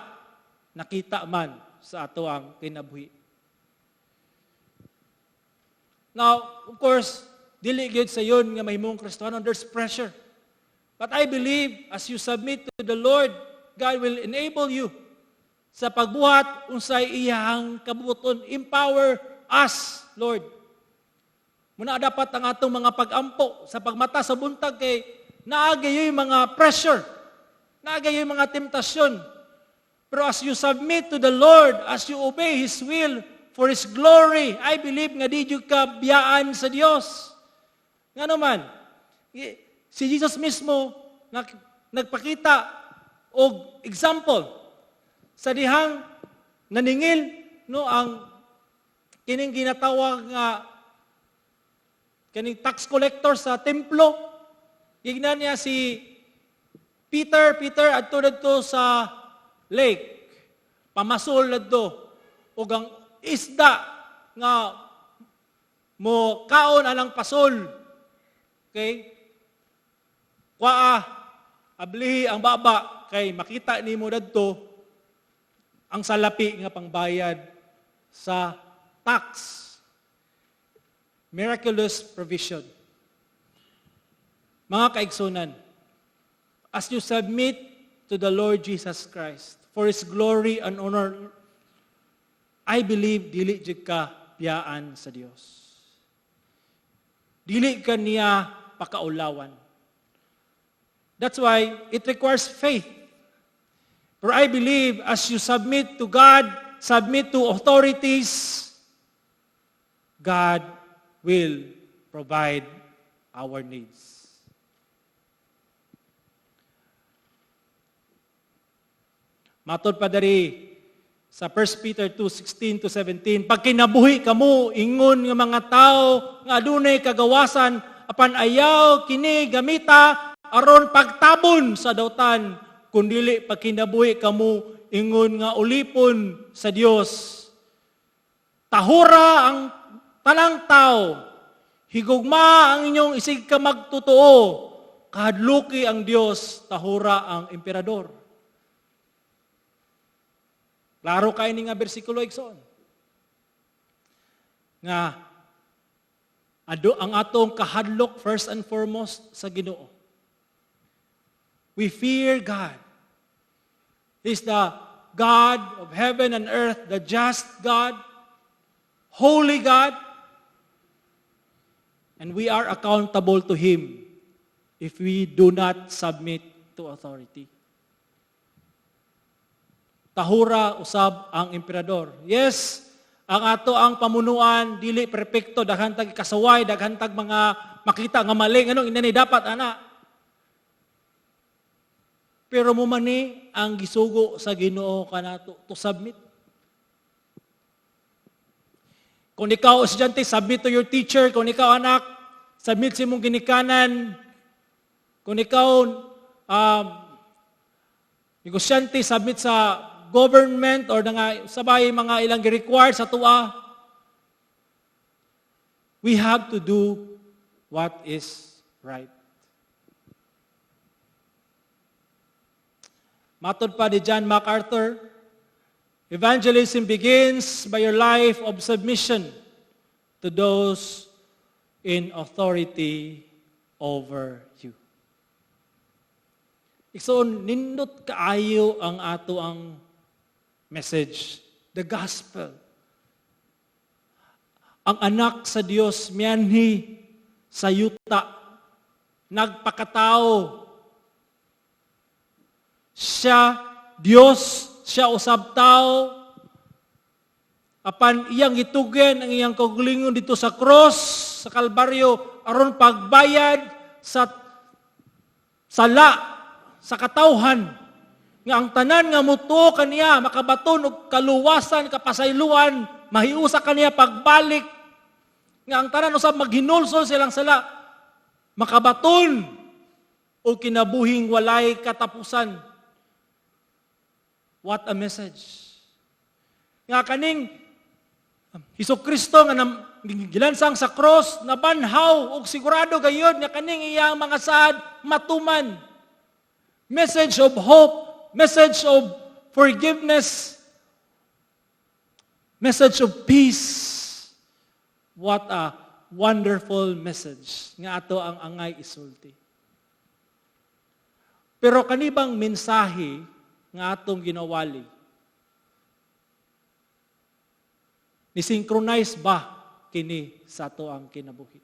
nakita man sa ato ang kinabuhi. Now, of course, dili gyud sa yun nga mahimong Kristiyano, there's pressure. But I believe as you submit to the Lord, God will enable you sa pagbuhat unsay iyang kabubut-on. Empower us, Lord. Muna dapat ang atong mga pag-ampo sa pagmata sa buntag kay naagayoy mga pressure, naagayoy mga temptasyon. Pero as you submit to the Lord, as you obey His will for His glory, I believe nga di jud ka biyaan sa Dios. Nga naman, si Jesus mismo nagpakita og example sa dihang naningil, no, ang kining ginatawag nga kining tax collector sa templo. Gignan niya si Peter, "Peter, adto didto sa lake. Pamasol didto. Ug ang isda nga mo kaon anang pasol. Okay? Kuaa, ablihi ang baba kay makita nimo dadto ang salapi nga pangbayad sa tax." Miraculous provision. Mga kaigsunan, as you submit to the Lord Jesus Christ for His glory and honor, I believe dili jud ka biyaan sa Dios. Dili ka niya pakaulawan. That's why it requires faith. For I believe as you submit to God, submit to authorities, God will provide our needs. Matod pa diri sa 1 Peter 2:16 to 17, "Pagkinabuhi kamo ingon nga mga tao nga adunay kagawasan, apan ayaw kini gamita aron pagtabon sa dautan, kundili pagkinabuhi kamo ingon nga ulipon sa Dios. Tahura ang tanang tao, higugma ang inyong isig ka magtotoo, kahadluki ang Dios, tahura ang emperador." Klaro kay ni nga bersikulo, igsoon. Nga ado ang atong kahadlok, first and foremost, sa Ginoo. We fear God. He's the God of heaven and earth, the just God, holy God. And we are accountable to Him if we do not submit to authority. Tahura usab ang emperador. Yes, ang ato ang pamunuan dili perpekto, daghan tag kasaway, daghan tag mga makita nga mali, nganong inani dapat ana. Pero mo man ni ang gisugo sa Ginoo kanato to submit. Kung ikaw estudyante, submit to your teacher. Kung ikaw anak, submit sa imong ginikanan. Kung ikaw negosyante, submit sa government or nga sabay mga ilang gi-require sa atoa. We have to do what is right. Matod pa ni John MacArthur, "Evangelism begins by your life of submission to those in authority over you. So, nindot kaayo ang ato ang message, the gospel. Ang anak sa Dios mianhi sa yuta, nagpakatao. Siya Dios, siya usab tao. Apan iyang gitugyan ang iyang kaugalingon dito sa cross, sa Kalbaryo, aron pagbayad sa sala sa katawhan, nga ang tanan nga mutuo kaniya makabaton og kaluwasan, kapasayloan, mahiusa kaniya pagbalik, nga ang tanan usab maghinulsol silang sala, makabaton og kinabuhing walay katapusan. What a message! Nga kaning Hesus Kristo nga gilansang sa cross, nabanhaw, ug sigurado gayud nga kaning iyang mga saad matuman. Message of hope, message of forgiveness, message of peace. What a wonderful message nga ato ang angay isulti. Pero kanibang mensahe nga atong ginawali, ni-synchronize ba kini sa ato ang kinabuhi?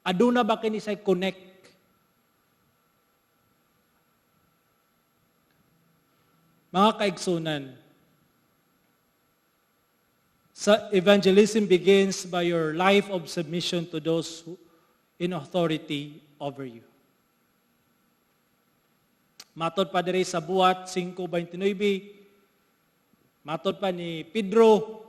Aduna ba kini say connect? Mga kaigsunan, sa evangelism begins by your life of submission to those who in authority over you. Matod pa diri sa Buhat 5:29, matod pa ni Pedro,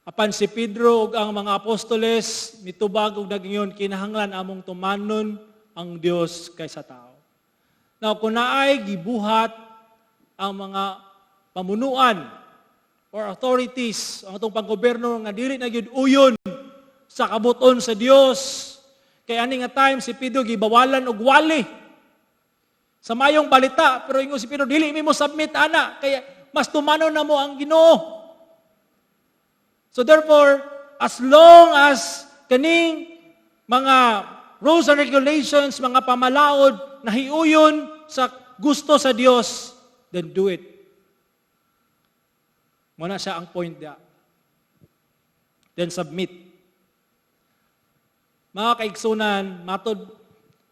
apan si Pedro ug ang mga apostoles mitubag og nagingon, "Kinahanglan among tumanon ang Dios kaysa tao." Now, kung naay gibuhat ang mga pamunuan or authorities, ang atong panggobyerno nga dili na gyud uyon sa kabuton sa Dios, kay ani nga time si Pedro gibawalan og wali sa mayong balita, pero ingon si Pedro, "Dili mi mo submit ana, kay mas tumanon na mo ang Ginoo." So therefore, as long as kaning mga rules and regulations, mga pamalaod, nahiuyon sa gusto sa Dios, then do it. Muna siya ang point dia. Then submit. Mga kaigsunan, matod,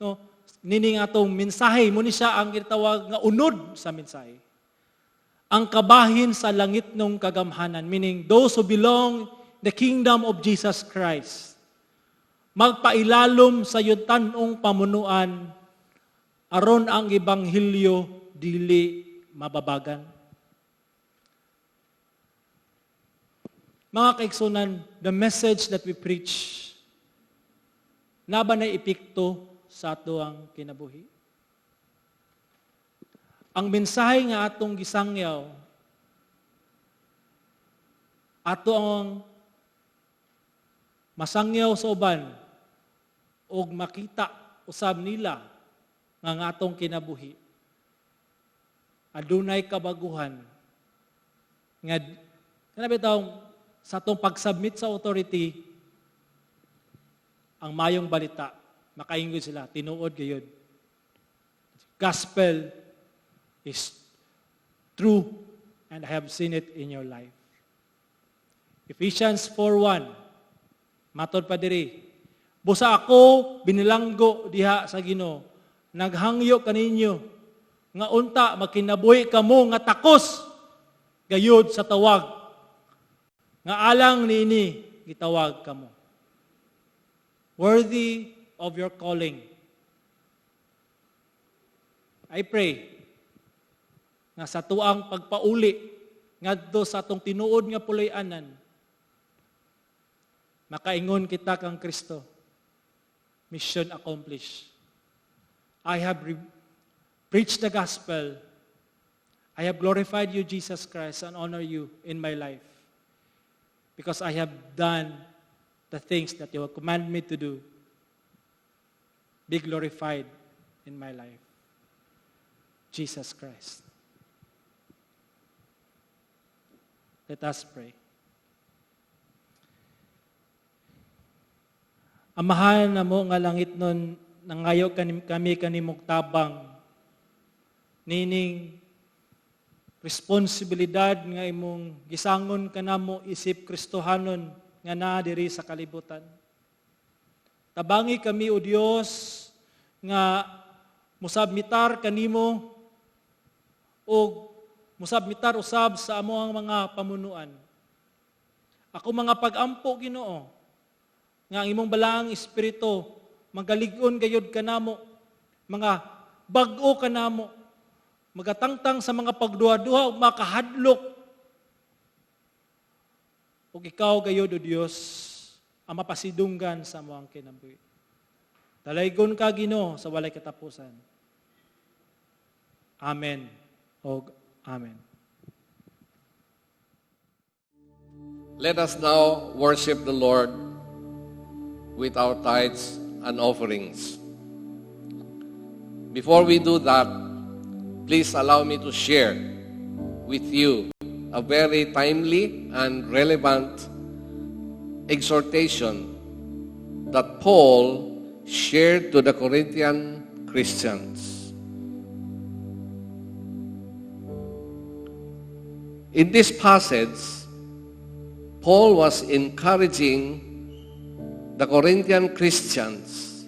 no, nini nga atong mensahe, muni siya ang gitawag nga unod sa mensahe. Ang kabahin sa langit nung kagamhanan, meaning those who belong the kingdom of Jesus Christ, magpailalom sa yutan-ong pamunuan, aron ang ebanghelyo dili mababagan. Mga kaigsunan, the message that we preach, naba na epekto sa atoang kinabuhi? Ang mensahe nga atong gisangyaw, ato ang masangyaw sa uban og makita usab nila nga ang atong kinabuhi adunay kabaguhan nga kana bitaw sa atong pag-submit sa authority, ang mayong balita, makaingon sila, tinuod gayud, gospel is true and I have seen it in your life. Ephesians 4:1, matod pa diri, "Busa ako binilanggo diha sa Ginoo, naghangyo kaninyo nga unta magkinabuhi kamo nga takos gayud sa tawag nga alang niini gitawag kamo." Worthy of your calling. I pray nga sa tuang pagpauli ngadto sa atong tinuod nga puloy-anan, makaingon kita kang Kristo, "Mission accomplished. I have preached the gospel. I have glorified you, Jesus Christ, and honor you in my life because I have done the things that you have commanded me to do. Be glorified in my life, Jesus Christ." Let us pray. Amahan namo nga langitnon, nangayo kami kanimong tabang nining responsibilidad nga imong gisangon kanamo isip Kristohanon nga naa diri sa kalibutan. Tabangi kami, O Dios, nga musubmitar kanimo o musubmitar usab sa among mga pamunuan. Ako mga pag-ampo, Ginoo, nga ang imong balaang espiritu magalig-on gayud kanamo, mga bag-o kanamo, magatangtang sa mga pagduha-duha ug makahadlok. Ug ikaw gayud, O Dios, ang mapasidunggan sa among kinabuhi. Dalaygon ka, Ginoo, sa walay katapusan. Amen. Og amen. Let us now worship the Lord with our tithes and offerings. Before we do that, please allow me to share with you a very timely and relevant exhortation that Paul shared to the Corinthian Christians. In this passage, Paul was encouraging the Corinthian Christians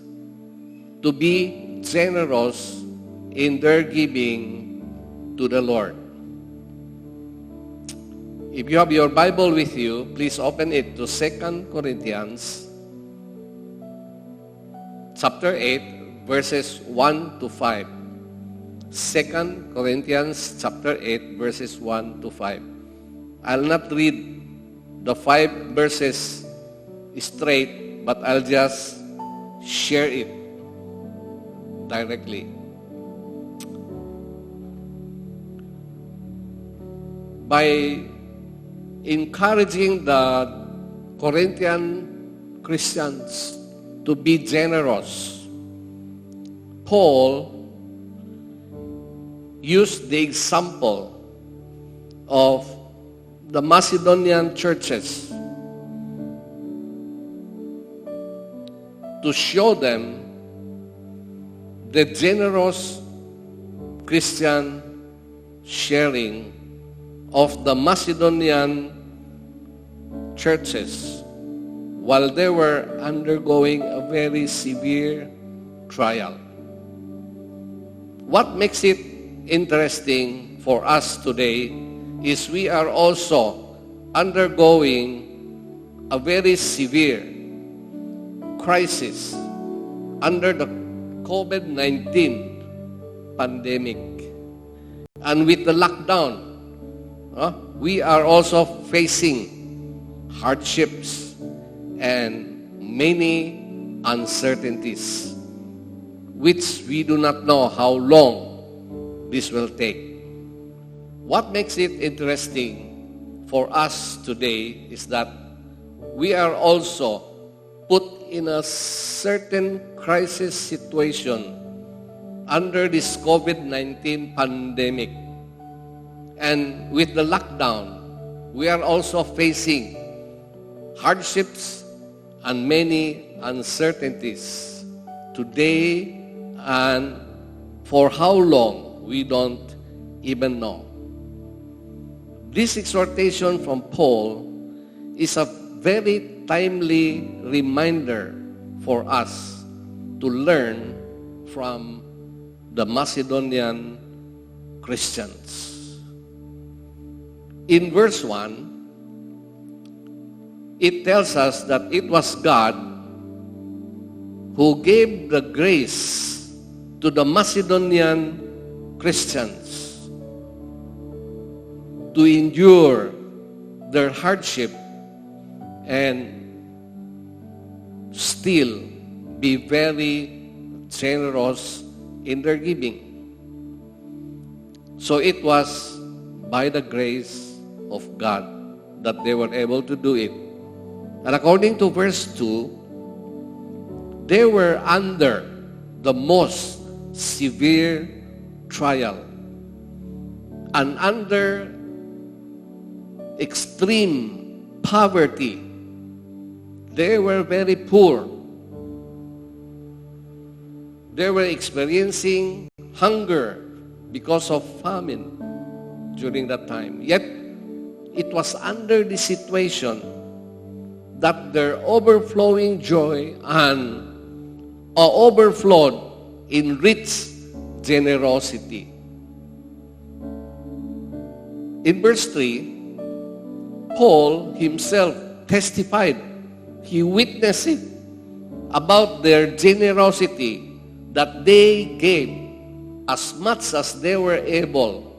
to be generous in their giving to the Lord. If you have your Bible with you, please open it to 2 Corinthians chapter 8, verses 1 to 5. 2 Corinthians chapter 8, verses 1 to 5. I'll not read the five verses straight, but I'll just share it directly. By encouraging the Corinthian Christians to be generous, Paul used the example of the Macedonian churches to show them the generous Christian sharing of the Macedonian churches while they were undergoing a very severe trial. What makes it interesting for us today is we are also undergoing a very severe crisis under the COVID-19 pandemic. And with the lockdown, we are also facing hardships and many uncertainties, which we do not know how long this will take. What makes it interesting for us today is that we are also put in a certain crisis situation under this COVID-19 pandemic. And with the lockdown, we are also facing hardships and many uncertainties today, and for how long, we don't even know. This exhortation from Paul is a very timely reminder for us to learn from the Macedonian Christians. In verse 1, it tells us that it was God who gave the grace to the Macedonian Christians to endure their hardship and still be very generous in their giving. So it was by the grace of God that they were able to do it. And according to verse 2, they were under the most severe trial and under extreme poverty. They were very poor. They were experiencing hunger because of famine during that time. Yet, it was under this situation that their overflowing joy and overflowed in rich generosity. In verse 3, Paul himself testified, he witnessed it, about their generosity, that they gave as much as they were able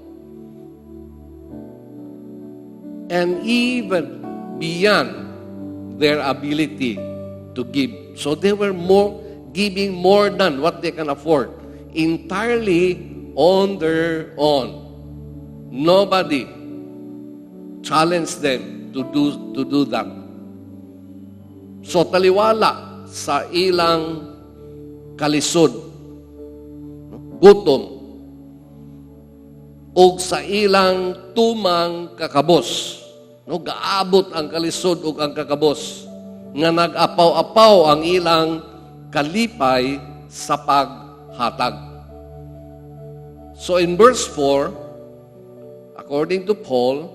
and even beyond their ability to give. So they were more giving more than what they can afford, entirely on their own. Nobody challenged them to do that. So taliwala sa ilang kalisod, no, gutom, ug sa ilang tumang kakabos. No, gaabot ang kalisod ug ang kakabos nga nag-apaw-apaw ang ilang kalipay sa paghatag. So in verse 4, according to Paul,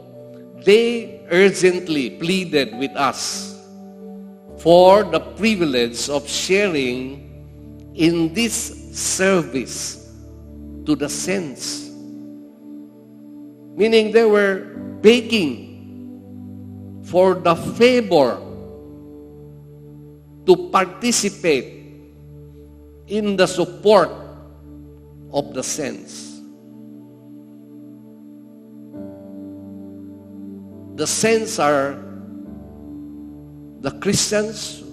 they urgently pleaded with us for the privilege of sharing in this service to the saints. Meaning they were begging for the favor to participate in the support of the saints. The saints are the Christians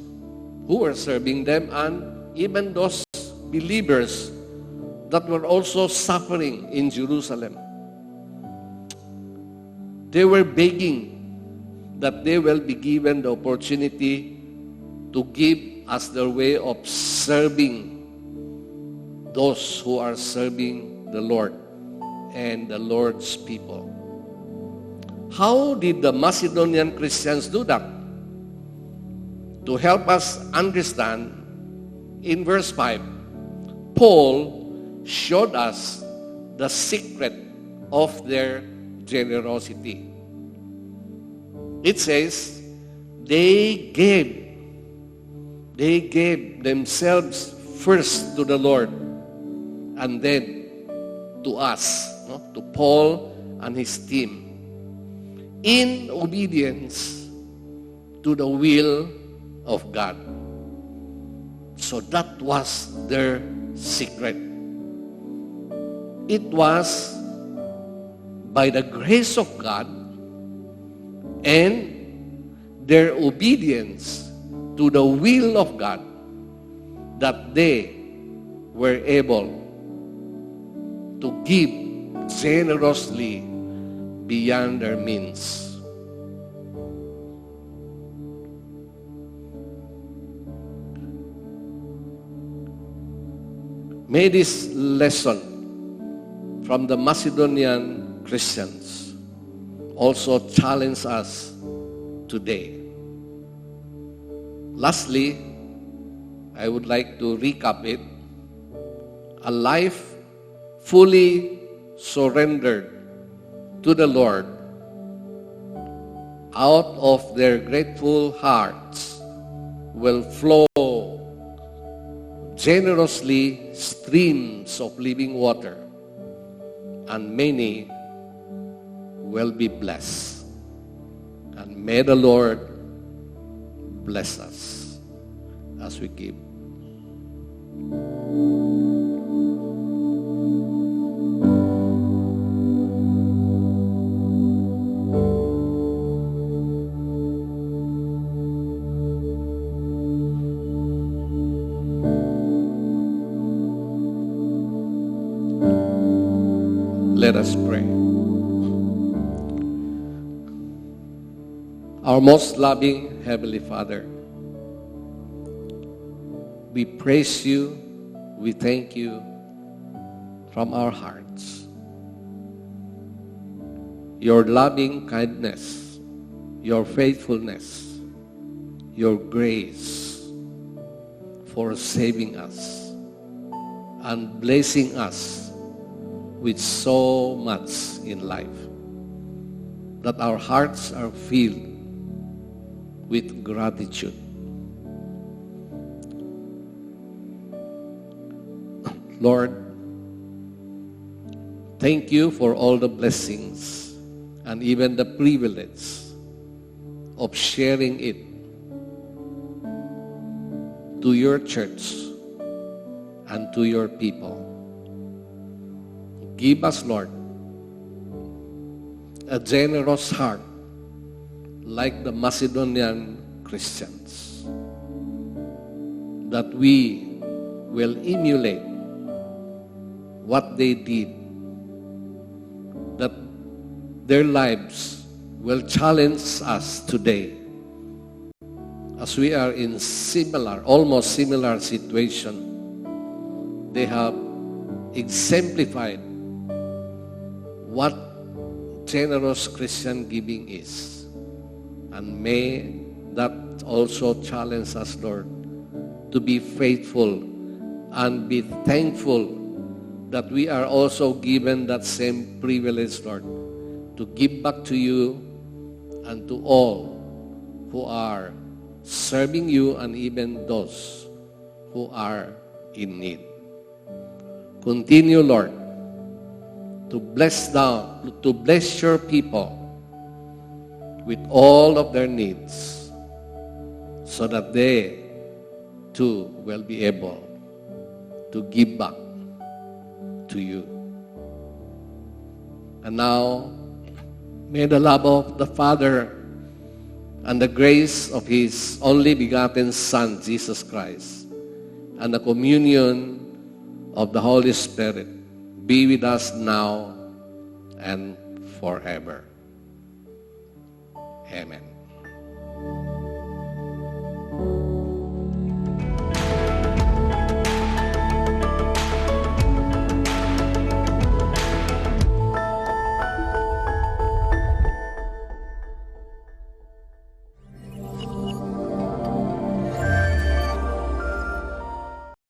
who were serving them and even those believers that were also suffering in Jerusalem. They were begging that they will be given the opportunity to give as their way of serving those who are serving the Lord and the Lord's people. How did the Macedonian Christians do that? To help us understand, in verse 5, Paul showed us the secret of their generosity. It says, they gave themselves first to the Lord and then to us, no? To Paul and his team, in obedience to the will of God. So that was their secret. It was by the grace of God and their obedience to the will of God that they were able to give generously beyond their means. May this lesson from the Macedonian Christians also challenge us today. Lastly, I would like to recap it. A life fully surrendered to the Lord out of their grateful hearts will flow generously streams of living water, and many will be blessed. And may the Lord bless us as we give. Let us pray. Our most loving Heavenly Father, we praise you, we thank you from our hearts. Your loving kindness, your faithfulness, your grace for saving us. And blessing us with so much in life that our hearts are filled with gratitude. Lord, thank you for all the blessings and even the privilege of sharing it to your church and to your people. Give us, Lord, a generous heart like the Macedonian Christians, that we will emulate what they did, that their lives will challenge us today as we are in similar, almost similar situation. They have exemplified what generous Christian giving is. And may that also challenge us, Lord, to be faithful and be thankful that we are also given that same privilege, Lord, to give back to you and to all who are serving you and even those who are in need. Continue, Lord, to bless your people with all of their needs so that they too will be able to give back to you. And now, may the love of the Father and the grace of His only begotten Son, Jesus Christ, and the communion of the Holy Spirit be with us now and forever. Amen.